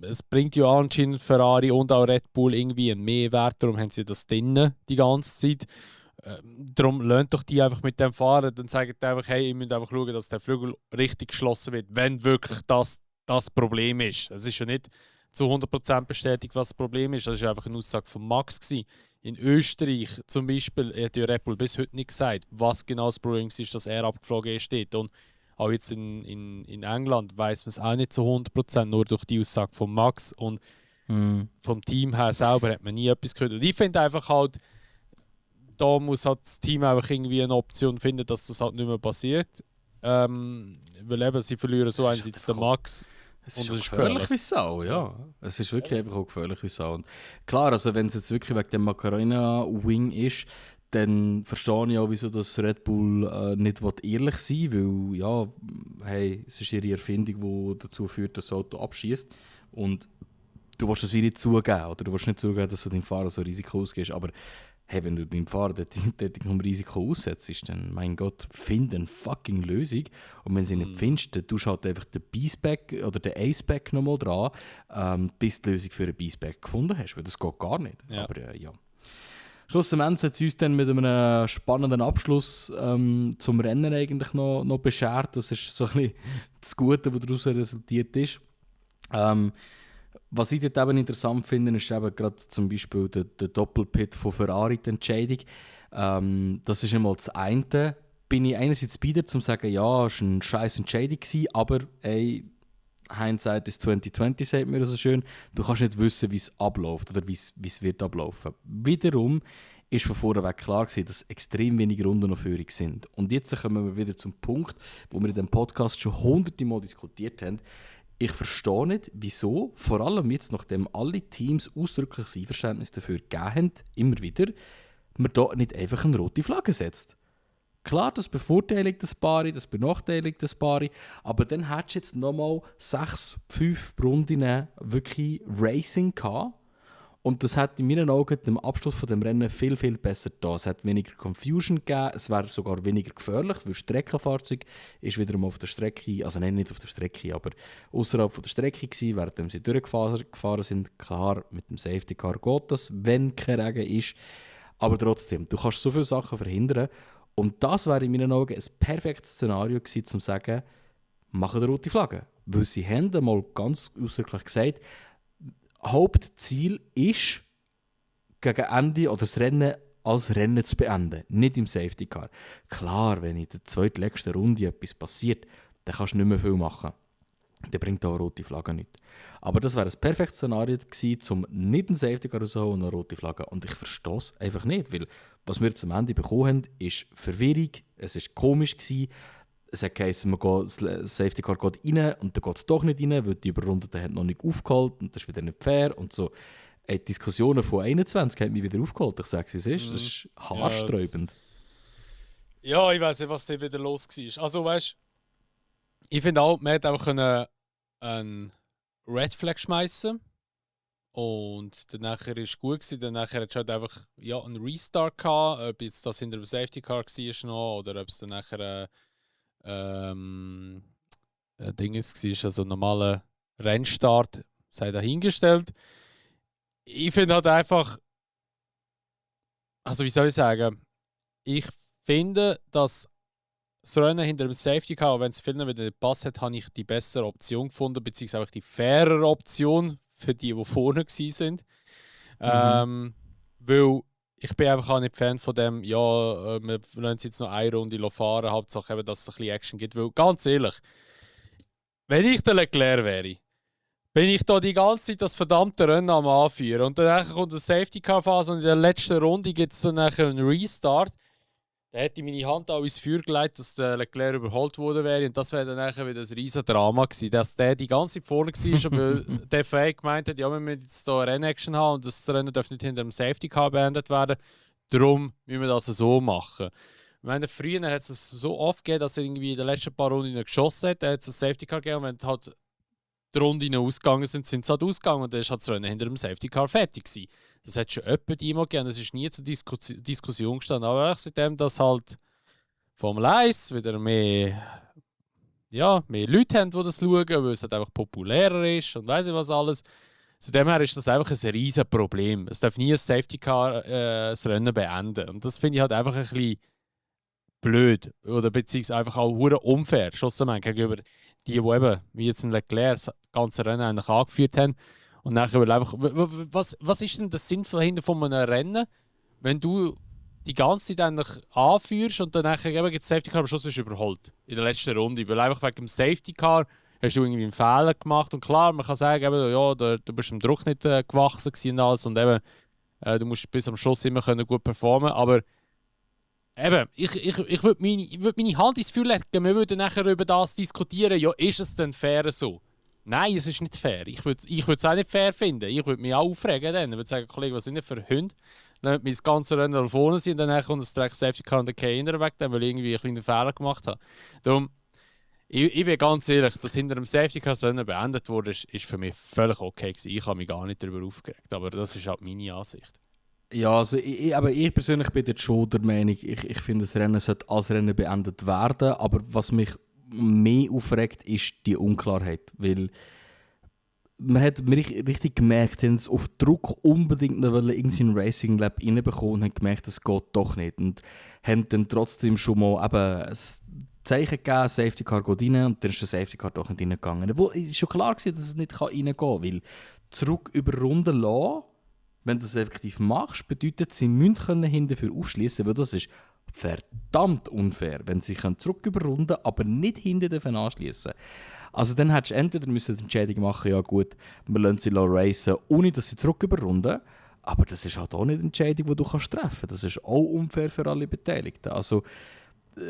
S2: es bringt ja anscheinend Ferrari und auch Red Bull irgendwie einen Mehrwert, darum haben sie das drinnen die ganze Zeit. Darum lernt doch die einfach mit dem fahren, dann sagen die einfach, hey, ihr müsst einfach schauen, dass der Flügel richtig geschlossen wird, wenn wirklich das Problem ist. Es ist ja nicht zu 100% bestätigt, was das Problem ist. Das war einfach eine Aussage von Max gewesen. In Österreich zum Beispiel hat ja Red Bull bis heute nicht gesagt, was genau das Problem ist, dass er abgeflogen ist dort. Und auch jetzt in England weiß man es auch nicht zu 100%, nur durch die Aussage von Max. Und vom Team her selber hat man nie etwas gehört. Und ich finde einfach halt, da muss halt das Team einfach irgendwie eine Option finden, dass das halt nicht mehr passiert. Weil eben, sie verlieren so einerseits den Max.
S1: Es ist gefährlich wie Sau, ja. Es ist wirklich einfach auch gefährlich wie Sau. Und klar, also wenn es jetzt wirklich wegen dem Macarena-Wing ist, dann verstehe ich auch, wieso das Red Bull nicht ehrlich sein will, weil ja, hey, es ist ihre Erfindung, die dazu führt, dass das Auto abschießt. Und du willst das wie nicht zugeben, oder du willst nicht zugeben, dass du deinem Fahrer so Risiko ausgehst, aber hey, wenn du deinem Fahrer dort vom Risiko aussetzt, dann, mein Gott, find eine fucking Lösung. Und wenn sie nicht findest, dann tust du halt einfach den B-Spec oder den A-Spec nochmal dran, bis du die Lösung für einen B-Spec gefunden hast, weil das geht gar nicht.
S2: Ja.
S1: Aber ja. Schlussendlich hat es uns dann mit einem spannenden Abschluss zum Rennen eigentlich noch beschert. Das ist so ein bisschen das Gute, was daraus resultiert ist. Was ich dort eben interessant finde, ist eben gerade zum Beispiel der Doppelpit von Ferrari, die Entscheidung. Das ist einmal das eine. Bin ich einerseits bei dir, um zu sagen, ja, es war eine scheiß Entscheidung, aber ey, Hindsight ist 2020, sagt mir so schön. Du kannst nicht wissen, wie es abläuft oder wie es wird ablaufen. Wiederum ist von vornherein klar gewesen, dass extrem wenige Runden noch Führung sind. Und jetzt kommen wir wieder zum Punkt, wo wir in diesem Podcast schon hunderte Mal diskutiert haben. Ich verstehe nicht, wieso, vor allem jetzt, nachdem alle Teams ausdrücklich das Einverständnis dafür gegeben haben, immer wieder, man da nicht einfach eine rote Flagge setzt. Klar, das bevorteiligt das Paari, das benachteiligt das Paari, aber dann hättest du jetzt nochmal 6-5 Runden wirklich Racing gehabt. Und das hat in meinen Augen dem Abschluss von dem Rennen viel, viel besser getan. Es hat weniger Confusion gegeben, es wäre sogar weniger gefährlich, weil das Streckenfahrzeug ist wiederum auf der Strecke, also nein, nicht auf der Strecke, aber außerhalb von der Strecke gewesen, während sie durchgefahren sind. Klar, mit dem Safety Car geht das, wenn kein Regen ist. Aber trotzdem, du kannst so viele Sachen verhindern. Und das wäre in meinen Augen ein perfektes Szenario gewesen, um zu sagen, machen eine rote Flagge. Weil sie haben einmal ganz ausdrücklich gesagt, Hauptziel ist, gegen Ende oder das Rennen als Rennen zu beenden, nicht im Safety Car. Klar, wenn in der zweitletzten Runde etwas passiert, dann kannst du nicht mehr viel machen. Dann bringt auch eine rote Flagge nichts. Aber das wäre ein perfektes Szenario gewesen, um nicht einen Safety Car rauszuholen und eine rote Flagge. Und ich verstehe es einfach nicht, weil was wir jetzt am Ende bekommen haben, ist Verwirrung, es war komisch gewesen. Es hat geheißen, das Safety Car geht rein und dann geht es doch nicht rein, weil die Überrundeten haben noch nicht aufgeholt und das ist wieder nicht fair und so. Die Diskussionen von 21 haben mich wieder aufgeholt. Ich sage es, wie es ist. Das ist haarsträubend.
S2: Ja, ich weiß nicht, was da wieder los war. Also, weißt du, ich finde auch, man hätte einfach einen Red Flag schmeißen und dann nachher ist es gut gewesen. Dann nachher hat es halt einfach einen Restart gehabt, ob jetzt das hinter dem Safety Car war noch oder ob es dann nachher ein Ding ist, also ein normaler Rennstart, sei dahingestellt. Ich finde halt einfach, also wie soll ich sagen, ich finde, dass das Rennen hinter dem Safety Car, wenn es vielen wieder nicht passt hat, habe ich die bessere Option gefunden, beziehungsweise die fairere Option für die vorne waren. Weil ich bin einfach auch nicht Fan von dem, ja, wir lassen jetzt noch eine Runde fahren, Hauptsache eben, dass es ein bisschen Action gibt. Weil, ganz ehrlich, wenn ich der Leclerc wäre, bin ich da die ganze Zeit das verdammte Rennen am Anführen und dann kommt eine Safety-Car-Phase und in der letzten Runde gibt es dann einen Restart. Da hätte ich meine Hand auch ins Feuer gelegt, dass der Leclerc überholt worden wäre. Und das wäre dann nachher wieder ein riesen Drama gewesen, dass der die ganze Zeit vorne war, weil der FA gemeint hat, ja, wir müssen jetzt hier Rennaction haben und das Rennen darf nicht hinter dem Safety Car beendet werden. Darum müssen wir das so machen. Ich meine, früher hat es so oft gegeben, dass er irgendwie in den letzten paar Runden geschossen hat. Da hat es ein Safety Car gegeben und wenn halt die Runden ausgegangen sind, sind sie halt ausgegangen und dann ist halt das Rennen hinter dem Safety Car fertig gewesen. Das hat schon öppe die mal gegeben, das ist nie zur Diskussion gestanden. Aber seitdem, dass halt Formel 1 wieder mehr Leute haben, die das schauen, weil es halt einfach populärer ist und weiss ich was alles. Seitdem her ist das einfach ein riesen Problem. Es darf nie ein Safety Car das Rennen beenden. Und das finde ich halt einfach ein bisschen blöd. Oder beziehungsweise einfach auch unfair. Schlussendlich gegenüber die eben, wie jetzt ein Leclerc, das ganze Rennen eigentlich angeführt haben. Und nachher will einfach, was ist denn der Sinn dahinter von einem Rennen, wenn du die ganze Zeit eigentlich anführst und dann nachher gibt es Safety Car, aber Schluss wirst du überholt in der letzten Runde. Weil einfach wegen dem Safety Car hast du irgendwie einen Fehler gemacht. Und klar, man kann sagen, eben, ja, du bist dem Druck nicht gewachsen und alles und eben, du musst bis am Schluss immer können gut performen. Aber eben, ich würde meine Hand ins Feuer legen, wir würden nachher über das diskutieren, ja, ist es denn fair so? Nein, es ist nicht fair. Ich würde es auch nicht fair finden. Ich würde mich auch aufregen. Ich würde sagen, Kollege, was sind denn für Hunde? Dann würde das ganze Rennen da vorne sein und dann kommt das Dreck Safety Car und der Keiner weg, weil ich irgendwie einen kleinen Fehler gemacht habe. Darum, ich bin ganz ehrlich, dass hinter dem Safety Car das Rennen beendet wurde, ist für mich völlig okay gewesen. Ich habe mich gar nicht darüber aufgeregt. Aber das ist halt meine Ansicht.
S1: Ja, also aber ich persönlich bin jetzt schon der Meinung, ich finde, das Rennen sollte als Rennen beendet werden. Aber was mich mehr aufregt, ist die Unklarheit. Weil man hat richtig gemerkt, sie haben es auf Druck unbedingt noch in Racing Lab reinbekommen und haben gemerkt, es geht doch nicht. Und haben dann trotzdem schon mal eben ein Zeichen gegeben, Safety Car geht rein und dann ist der Safety Car doch nicht reingegangen. Obwohl, es war schon klar, dass es nicht reingehen kann, weil zurück über Runden lassen, wenn du das effektiv machst, bedeutet, sie müssen hinterher aufschließen, weil das ist verdammt unfair, wenn sie zurück überrunden, aber nicht hinten anschließen. Also dann hättest du entweder die Entscheidung machen, ja gut, wir lassen sie racen, ohne dass sie zurück überrunden, aber das ist halt auch nicht eine Entscheidung, die du treffen kannst. Das ist auch unfair für alle Beteiligten. Also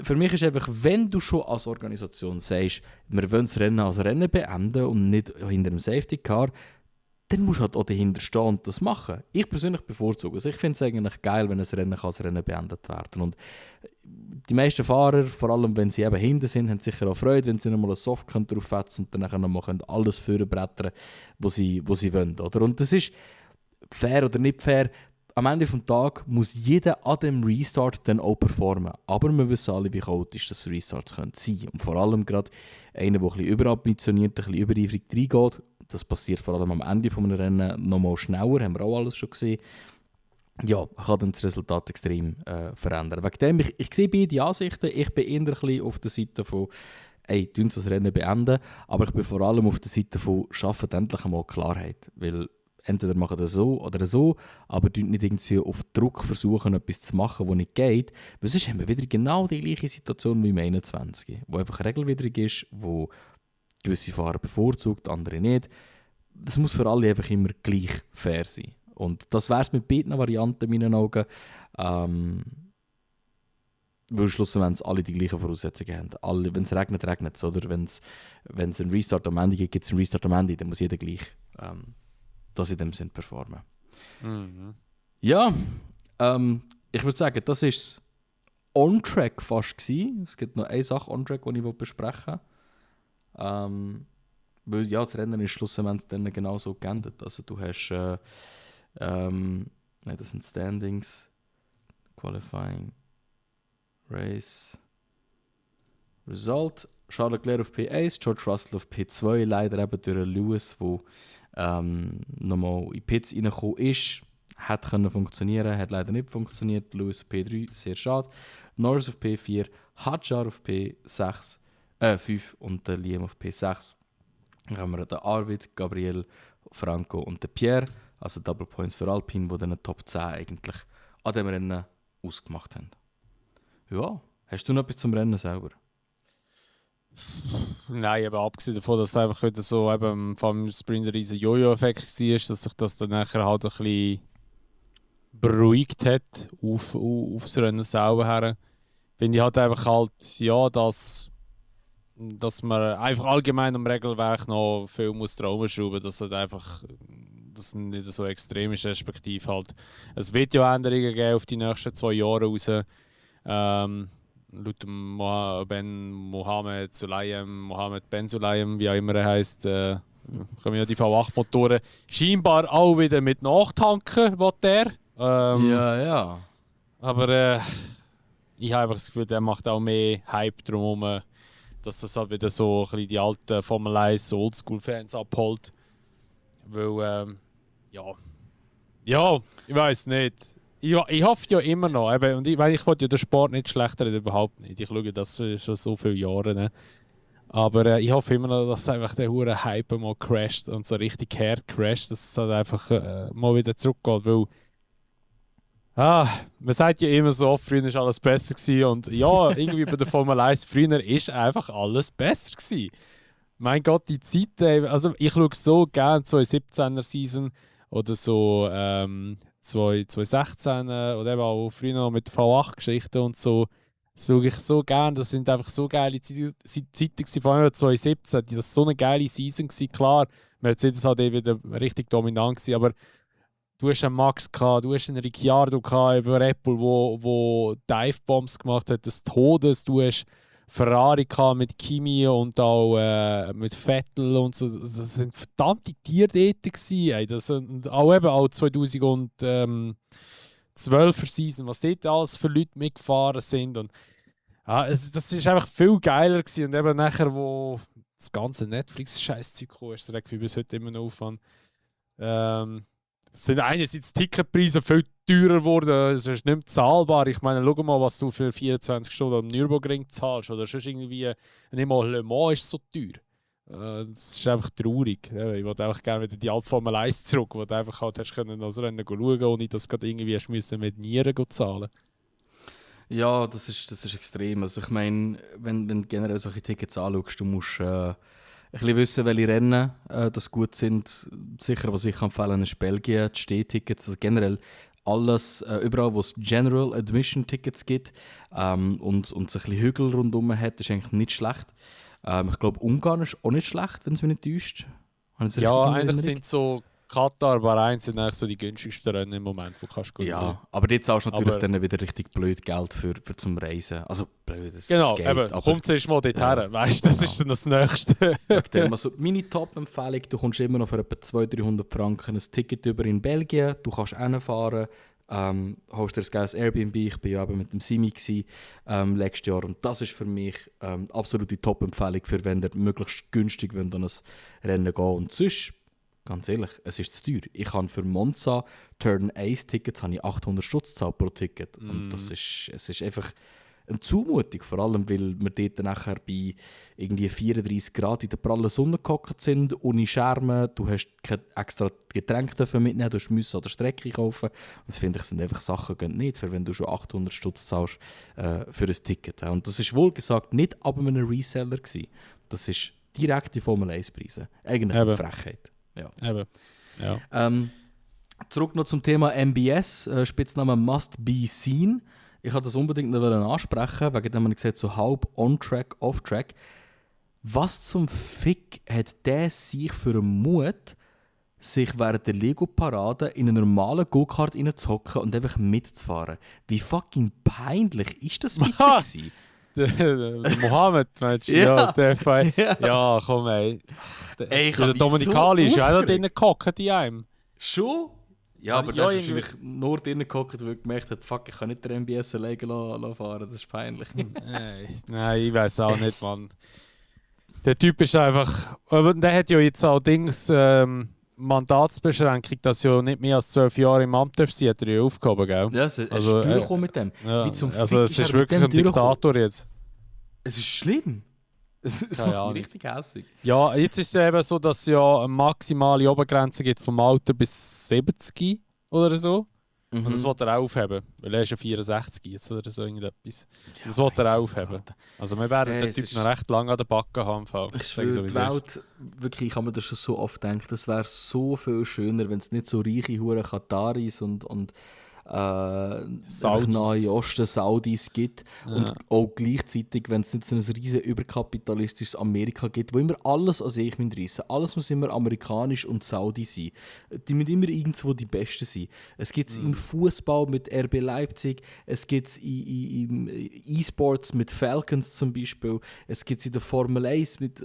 S1: für mich ist einfach, wenn du schon als Organisation sagst, wir wollen das Rennen als Rennen beenden und nicht hinter dem Safety Car, dann musst du halt auch dahinter stehen und das machen. Ich persönlich bevorzuge es. Ich finde es eigentlich geil, wenn ein Rennen als Rennen beendet werden kann. Und die meisten Fahrer, vor allem wenn sie eben hinten sind, haben sicher auch Freude, wenn sie nochmal ein Soft drauf fetzen und dann nochmal alles vorbrettern, was sie wollen. Oder? Und das ist fair oder nicht fair. Am Ende des Tages muss jeder an dem Restart dann auch performen. Aber wir wissen alle, wie chaotisch das Restarts sein können. Und vor allem gerade einer, der ein bisschen überambitioniert, ein bisschen übereifrig reingeht. Das passiert vor allem am Ende des Rennens nochmal schneller, haben wir auch alles schon gesehen. Ja, kann dann das Resultat extrem verändern. Wegen dem, ich sehe beide Ansichten. Ich bin eher ein bisschen auf der Seite von tun das Rennen beenden, aber ich bin vor allem auf der Seite von schafft endlich einmal Klarheit. Weil entweder machen das so oder so, aber nicht irgendwie auf Druck versuchen, etwas zu machen, was nicht geht. Weil sonst haben wir wieder genau die gleiche Situation wie im 21, wo einfach regelwidrig ist, wo gewisse Fahrer bevorzugt, andere nicht. Es muss für alle einfach immer gleich fair sein. Und das wäre es mit beiden Varianten in meinen Augen. Weil schlussendlich alle die gleichen Voraussetzungen haben. Wenn es regnet, regnet es. Oder wenn es einen Restart am Ende gibt, gibt es einen Restart am Ende. Dann muss jeder gleich das in dem Sinn performen.
S2: Mhm.
S1: Ja, ich würde sagen, das war es on-track fast gewesen. Es gibt noch eine Sache on-track, die ich besprechen will. Weil ja, das Rennen ist schlussendlich dann genauso geendet. Also du hast nein, das sind Standings, Qualifying, Race, Result. Charles Leclerc auf P1, George Russell auf P2, leider eben durch Lewis, der nochmal in Pits reingekommen ist. Hat können funktionieren, hat leider nicht funktioniert. Lewis auf P3, sehr schade. Norris auf P4, Hadjar auf P6, 5 und der Liam auf P6. Dann haben wir den Arvid, Gabriel, Franco und den Pierre. Also Double Points für Alpine, die dann Top 10 eigentlich an diesem Rennen ausgemacht haben. Ja, hast du noch etwas zum Rennen selber?
S2: Nein, aber abgesehen davon, dass es einfach wieder so eben vom Sprint ein riesen Jojo-Effekt war, dass sich das dann nachher halt ein bisschen beruhigt hat aufs Rennen selber her. Finde ich halt einfach halt, ja, dass man einfach allgemein am Regelwerk noch viel muss schrauben, dass halt einfach das nicht so extrem ist, respektive halt. Es wird ja Änderungen geben auf die nächsten 2 Jahre raus. Laut Mohammed Ben Sulayem, wie auch immer er heisst, kommen ja die V8-Motoren scheinbar auch wieder mit nachtanken, was der.
S1: Ja.
S2: Aber ich habe einfach das Gefühl, der macht auch mehr Hype drumherum, dass das halt wieder so ein bisschen die alten Formel 1 Oldschool-Fans abholt. Weil, ja, ich weiß nicht. Ich hoffe ja immer noch, eben, und ich wollte ja den Sport nicht schlechter reden, überhaupt nicht. Ich schaue das schon so viele Jahre. Ne? Aber ich hoffe immer noch, dass einfach der hure Hype mal crasht und so richtig hart crasht, dass es halt einfach mal wieder zurückgeht. Weil, man sagt ja immer so, früher war alles besser gewesen. Und ja, irgendwie bei der Formel 1 früher ist einfach alles besser gewesen. Mein Gott, die Zeit, also ich schaue so gerne 2017er Season oder so 2016er oder eben auch früher noch mit V8-Geschichten und so. Das schaue ich so gerne. Das sind einfach so geile Zeiten gewesen, vor allem 2017. Das war so eine geile Season gewesen. Klar, Mercedes hat wieder richtig dominant gewesen, aber du hast einen Max gehabt, du hast einen Ricciardo gehabt über Apple, wo Dive-Bombs gemacht hat, des Todes. Du hast Ferrari gehabt mit Kimi und auch mit Vettel und so. Das sind verdammte Tiere dort gewesen. Das sind auch eben auch 2012er Season, was dort alles für Leute mitgefahren sind. Und, das ist einfach viel geiler gewesen. Und eben nachher, wo das ganze Netflix-Scheiß-Zeug kam, ist es wie bis heute immer noch aufwand. Es sind einerseits Ticketpreise viel teurer geworden, es ist nicht mehr zahlbar. Ich meine, schau mal, was du für 24 Stunden am Nürburgring zahlst. Oder sonst irgendwie, nicht mal Le Mans ist so teuer. Das ist einfach traurig. Ich wollte einfach gerne wieder die alte Formel 1 zurück, wo du einfach halt hast können das Rennen schauen, ohne dass du irgendwie hast müssen mit Nieren zahlen.
S1: Ja, das ist extrem. Also ich meine, wenn du generell solche Tickets anschaust, du musst ein bisschen wissen, welche Rennen das gut sind. Sicher, was ich empfehlen ist Belgien, die Stehtickets, also generell alles, überall wo es General Admission Tickets gibt und so ein bisschen Hügel rundherum hat, ist eigentlich nicht schlecht. Ich glaube, Ungarn ist auch nicht schlecht, wenn es mich nicht täuscht.
S2: Ja, eigentlich sind so Katar, Bahrain sind eigentlich so die günstigsten Rennen im Moment, wo kannst du
S1: ja, aber jetzt zahlst du natürlich dann wieder richtig blöd Geld für zum Reisen. Also blöd, das
S2: genau,
S1: geht,
S2: eben,
S1: aber
S2: kommt zuerst mal dort her, weißt du, das ist dann das Nächste.
S1: Also meine Top-Empfehlung, du kommst immer noch für etwa 200-300 Franken ein Ticket über in Belgien, du kannst hinfahren, holst dir ein geiles Airbnb, ich war ja eben mit dem Simi letztes Jahr und das ist für mich absolute Top-Empfehlung, für wenn ihr möglichst günstig an ein Rennen gehen und sonst, ganz ehrlich, es ist zu teuer. Ich habe für Monza Turn Ace Tickets 800 Stutz gezahlt pro Ticket. Und es ist einfach eine Zumutung, vor allem weil wir dort nachher bei irgendwie 34 Grad in der prallen Sonne gehockt sind, ohne Schermen, du hast kein extra Getränk mitnehmen, du musst an der Strecke kaufen. Und das finde ich, sind einfach Sachen, die nicht, für wenn du schon 800 Stutz zahlst für ein Ticket. Und das ist wohlgesagt nicht ab einem Reseller gewesen. Das ist direkte Formel 1 Preise. Eigentlich eine Frechheit. Ja.
S2: Eben. Ja.
S1: Zurück noch zum Thema MBS, Spitzname Must Be Seen. Ich wollte das unbedingt noch ansprechen, wegen dem man gesagt so halb on-track, off-track. Was zum Fick hat der sich für einen Mut, sich während der Lego-Parade in einen normalen Go-Kart reinzuhocken und einfach mitzufahren? Wie fucking peinlich ist das bitte gewesen?
S2: Der Mohammed, meinst du? Ja, der Fall. Ja, komm, ey. Der Dominikali ist ja auch drin gehockt in einem.
S1: Schon? Ja, aber der ist wahrscheinlich nur drinnen gehockt, weil er gemerkt hat, fuck, ich kann nicht den MBS alleine fahren, das ist peinlich.
S2: Nein, ich weiß auch nicht, Mann. Der Typ ist einfach... Aber der hat ja jetzt auch Mandatsbeschränkung, dass ja nicht mehr als 12 Jahre im Amt darf sein, hat er ja aufgehoben, gell?
S1: Ja, es ist durchgekommen mit dem.
S2: Ja, es ist wirklich ein Diktator jetzt.
S1: Es ist schlimm. Es macht mich richtig hässlich.
S2: Ja, jetzt ist es eben so, dass es ja eine maximale Obergrenze gibt vom Alter bis 70 oder so. Und das will er auch aufheben, weil er ist ja 64 jetzt oder so irgendetwas. Das will er auch aufheben. Also wir werden den Typ noch recht lange an der Backe haben.
S1: Ich will die Welt, wirklich, ich habe mir das schon so oft gedacht, es wäre so viel schöner, wenn es nicht so reiche Huren Kataris und Nahe Osten Saudis gibt und auch gleichzeitig, wenn es nicht so ein riesen überkapitalistisches Amerika gibt, wo immer alles an sich reissen. Alles muss immer amerikanisch und Saudi sein. Die müssen immer irgendwo die Besten sein. Es gibt es im Fußball mit RB Leipzig, es gibt es im E-Sports mit Falcons zum Beispiel, es gibt es in der Formel 1 mit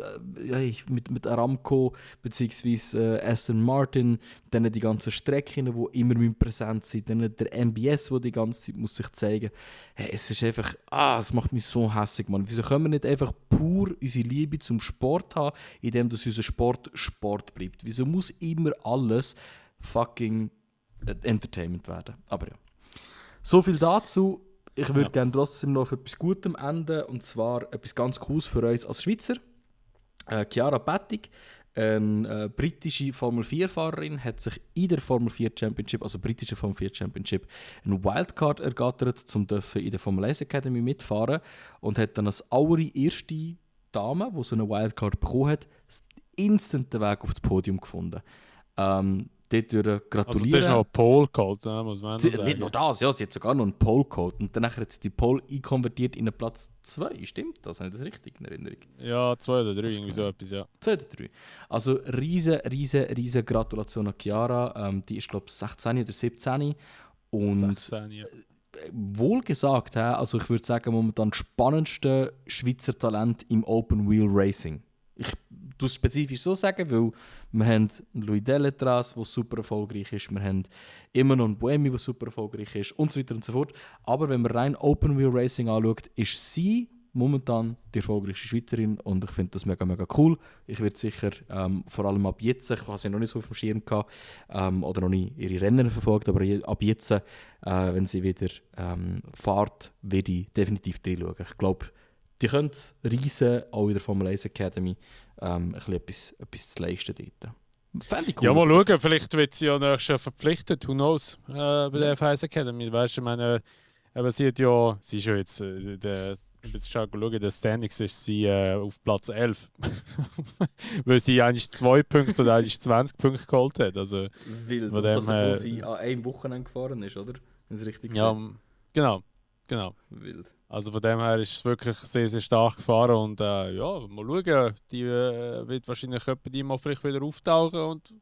S1: Aramco bzw. Aston Martin, dann die ganzen Strecken, die immer präsent sind, dann der MBS, der die ganze Zeit muss sich zeigen muss. Hey, es ist einfach, es macht mich so hässlich, Mann. Wieso können wir nicht einfach pur unsere Liebe zum Sport haben, indem das unser Sport Sport bleibt? Wieso muss immer alles fucking Entertainment werden? Aber ja. So viel dazu. Ich würde gerne trotzdem noch auf etwas Gutem enden, und zwar etwas ganz Cooles für uns als Schweizer. Chiara Pättig, eine britische Formel-4-Fahrerin, hat sich in der Formel 4 Championship, also britische Formel 4 Championship, eine Wildcard ergattert, um in der Formel 1 Academy mitfahren, und hat dann als allererste Dame, die so eine Wildcard bekommen hat, instant den Weg auf das Podium gefunden. Dort gratulieren.
S2: Also das ist noch ein Pole geholt, muss man sagen.
S1: Nicht nur das, ja, sie hat sogar noch einen Pole geholt. Und danach hat sie die Pole einkonvertiert in einen Platz 2, stimmt das? Habe ich das richtig in Erinnerung?
S2: Ja, 2 oder 3, irgendwie so etwas, ja.
S1: 2 oder 3. Also riesen Gratulation an Chiara. Die ist, glaube ich, 16 oder 17. Und
S2: 16, ja.
S1: Wohl gesagt, also ich würde sagen, momentan das spannendste Schweizer Talent im Open Wheel Racing. Ich tue es spezifisch so sagen, weil wir haben Louis Deletras, der super erfolgreich ist, wir haben immer noch einen Buemi, der super erfolgreich ist und so weiter und so fort. Aber wenn man rein Open Wheel Racing anschaut, ist sie momentan die erfolgreichste Schweizerin, und ich finde das mega cool. Ich werde sicher, vor allem ab jetzt, ich habe sie noch nicht so auf dem Schirm gehabt, oder noch nicht ihre Rennen verfolgt, aber ab jetzt, wenn sie wieder fährt, werde ich definitiv reinschauen. Ich glaube, die können riesen, auch in der Formel 1 Academy, ein bisschen etwas zu leisten dort. Fände ich cool.
S2: Ja, mal schauen, vielleicht wird sie ja nächstes Jahr verpflichtet, who knows, bei der F1 Academy. Weißt du, ich meine, sie ist ja jetzt, ich bin schauen, in den Standings ist sie auf Platz 11. Weil sie eigentlich 2 Punkte oder eigentlich 20 Punkte geholt hat. Also,
S1: wild, obwohl sie an einem Wochenende gefahren ist, oder? Wenn es richtig
S2: ja, genau.
S1: Wild.
S2: Also von dem her ist es wirklich sehr stark gefahren, und mal schauen, die wird wahrscheinlich die mal vielleicht wieder auftauchen, und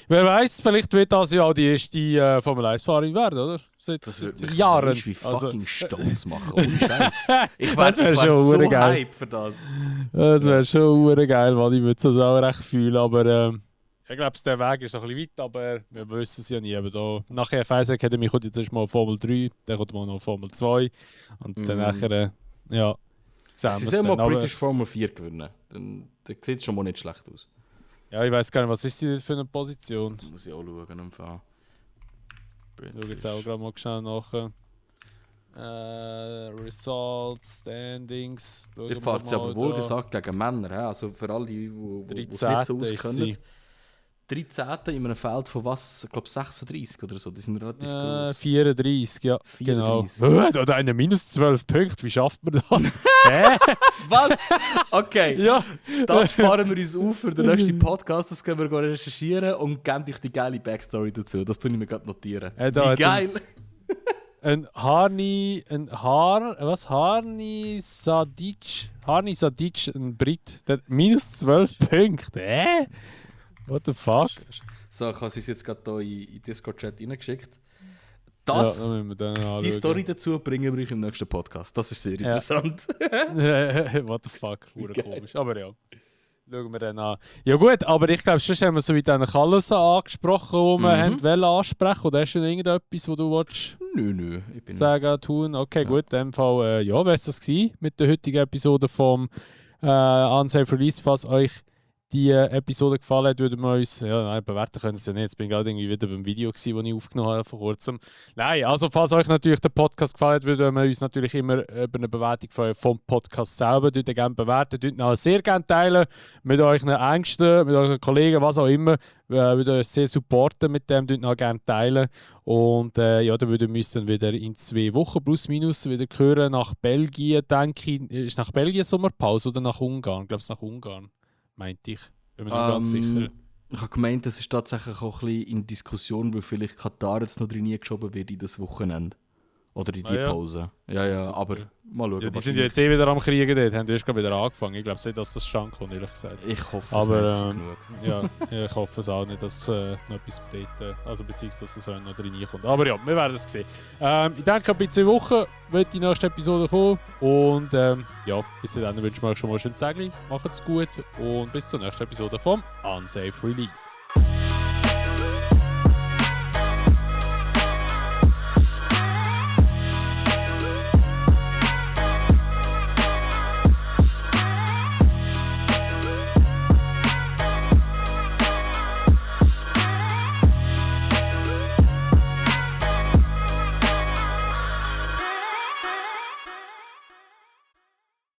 S2: wer weiß, vielleicht wird das ja auch die erste Formel 1-Fahrerin werden, oder?
S1: Das würde mich
S2: Jahren.
S1: Wie fucking stolz machen, ohne Scheiß. Ich
S2: Das wär
S1: wär
S2: schon
S1: so
S2: geil.
S1: hype für das.
S2: Das wäre schon geil, weil ich würde es auch recht fühlen, aber ich glaube, der Weg ist noch ein bisschen weit, aber wir wissen es ja nie. Aber da, nach der F1 Academy kommt jetzt erstmal Formel 3, dann kommt mal noch Formel 2 und dann nachher, ja, sehen
S1: Sie
S2: wir
S1: sollen
S2: dann.
S1: mal British Formel 4 gewinnen. Dann sieht es schon mal nicht schlecht aus.
S2: Ja, ich weiß gar nicht, was ist sie für eine Position?
S1: Muss ich auch schauen. Im Fall.
S2: Ich schaue jetzt auch gerade mal schnell nach. Results, Standings.
S1: Ich fahre sie aber wohl gesagt gegen Männer. Also für alle, die es nicht so auskennen. 13. in einem Feld von was? Ich glaube 36 oder so. Die sind relativ groß.
S2: 34, ja.
S1: 34.
S2: Genau. Da hat einer minus 12 Punkte. Wie schafft man das? Hä?
S1: Was? Okay.
S2: Ja.
S1: Das sparen wir uns auf für den nächsten Podcast. Das können wir recherchieren und geben euch die geile Backstory dazu. Das tue ich mir gerade notieren. Wie geil!
S2: Harni Sadic, ein Brit, der hat minus 12 Punkte. What the fuck?
S1: So, ich habe es jetzt gerade hier in Discord-Chat reingeschickt. Die Story dazu bringen wir euch im nächsten Podcast. Das ist sehr interessant.
S2: What the fuck? Komisch. Aber ja. Schauen wir dann an. Ja gut, aber ich glaube, schon haben wir so wie eigentlich alles angesprochen, was wir wollen ansprechen. Oder hast du noch irgendetwas, was du willst?
S1: Nö.
S2: Sagen, tun? Okay, gut. In dem Fall, wäre es das gewesen mit der heutigen Episode vom Unsafe Release. Falls euch die Episode gefallen hat, würden wir uns, bewerten können es ja nicht, jetzt bin ich gerade irgendwie wieder beim Video gewesen, das ich aufgenommen habe vor kurzem. Nein, also falls euch natürlich der Podcast gefallen hat, würden wir uns natürlich immer über eine Bewertung freuen vom Podcast selber. Dort gerne bewerten, dort auch sehr gerne teilen mit euren Ängsten, mit euren Kollegen, was auch immer. Wir würden uns sehr supporten mit dem, dort noch gerne teilen. Und dann würden wir uns dann wieder in 2 Wochen plus minus wieder hören nach Belgien, denke ich. Ist nach Belgien Sommerpause oder nach Ungarn? Ich glaube, es ist nach Ungarn. Meinte ich. Bin mir nicht ganz sicher.
S1: Ich habe gemeint, das ist tatsächlich auch ein bisschen in Diskussion, weil vielleicht Katar jetzt noch drin geschoben wird in das Wochenende. Oder in die Pause. Ja, super. Aber mal schauen.
S2: Ja, die sind ja jetzt wieder am Kriegen dort, haben erst gerade wieder angefangen. Ich glaube nicht, dass das stand kommt, ehrlich gesagt.
S1: Ich hoffe
S2: es
S1: genug.
S2: Ja, ich hoffe es auch nicht, dass noch etwas dort, also beziehungsweise dass es noch reinkommt. Aber ja, wir werden es sehen. Ich denke, bei 2 Wochen wird die nächste Episode kommen. Und bis dann wünschen wir euch schon mal ein schönes Tag. Macht's gut und bis zur nächsten Episode vom Unsafe Release.